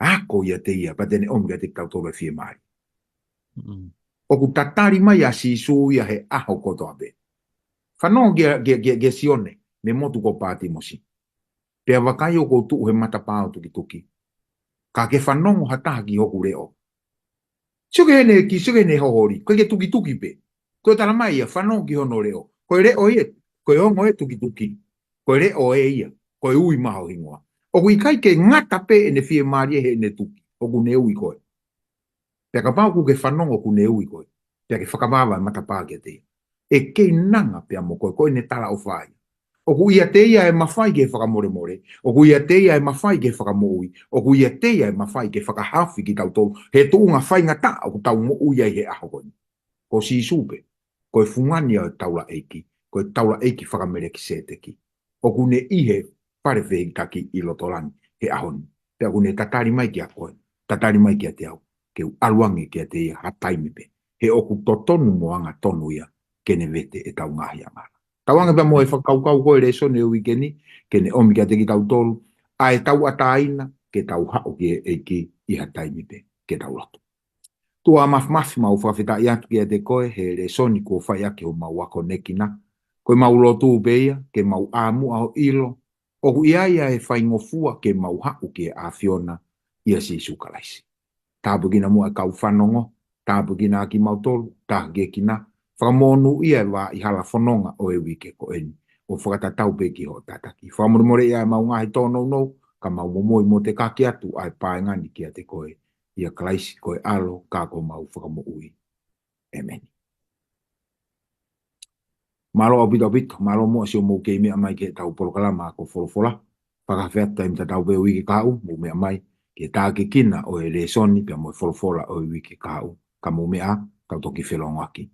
Ako ʻiate ia, pea te ne ʻomi kiate kitautolu e fiemālie. Mm. ʻOku tatali mai ʻa Sīsū ia he ʻaho kotoa pē. Fanongo kia, kia, kia, kia Sione, mei he motu ko Pātimosi. Pea vakai ʻoku ou tuʻu he matapā ʻo tukituki. Ka ke fanongo ha taha ki hoku leʻo. Sio ki heʻene, ki, sio ki heʻene hoholi, ko e ke tukituki pē. Ko e talamai ia, fanongo ki hono leʻo. Ko e leʻo ia, ko e ongo e tukituki. Ko e leʻo ē ia, ko e ui maʻa ho hingoa. ʻOku ʻikai ke ngata pē ʻene fiemālie heʻene tuki, ʻoku ne ui koe. Pea kapau ʻoku ke fanongo ʻoku ne ui koe, pea ke fakavava e matapā kiate ia. ʻE keinanga pea mo koe, ko ʻene talaʻofa ia. ʻOku ʻiate ia e mafai ke fakamolemole, ʻoku ʻiate ia e mafai ke fakamoʻui, ʻoku ʻiate ia e mafai ke fakahaofi kitautolu, he tuʻunga faingataʻa ʻoku tau moʻui ai he ʻaho ko eni. Ko Sīsū pē, ko e fungani ia ʻo e taulaʻeiki, ko e taulaʻeiki faka-Melekiseteki. ʻOku ne ʻi he fale fehikitaki ʻi loto langi he ʻaho ni. Pea ʻoku ne tatali mai kia koe, tatali mai kiate au, ke u ʻalu ange kiate ia ha taimi pē. He ʻoku totonu mo angatonu ia, ke ne vete ʻetau ngaahi angahala. Tau ange pea mo e fakakaukau ko e lēsoni e uike ni, ke ne ʻomi kiate kitautolu ʻa e tauʻatāina, ke tau haʻu ki he ʻEiki ʻi ha taimi pē, ke tau lotu. ʻOtua Māfimafi, mau fakafetaʻi atu kiate koe he lēsoni kuo fai ʻaki homau akonekina. Ko ʻemau lotu pē ia, ke mau ʻāmuʻa ʻo ʻilo ʻoku ʻi ai ʻa e faingofua ke mau haʻu ki he ʻAfiona ʻia Sīsū Kalaisi. Tāpuekina muʻa e kau fanongo, tāpuekina ʻa kimautolu, tākiekina, fakamonūʻia e vaʻa hala fononga ʻo e uike ko eni, ʻo fakatatau pē ki hoʻo tataki. Fakamolemoleʻi ʻa ʻemau ngaahi tōnounou, ka mau momoi mo tekaki atu ʻa e paenga ni kiate koe, ʻia Kalaisi ko e ʻAlo ka ko homau Fakamoʻui. ʻĒmeni. Mālō ʻaupito ʻaupito, mālō muʻa siʻomou kei meʻa mai ki heʻetau polokalama Ako Folofola. Fakafetaʻi atu taimi tatau pē uike kahaʻu, mou meʻa mai ki he tākiekina ʻo e lēsoni pea mo e folofola ʻo e uike kahaʻu. Ka mou meʻa, kau toki felongoaki.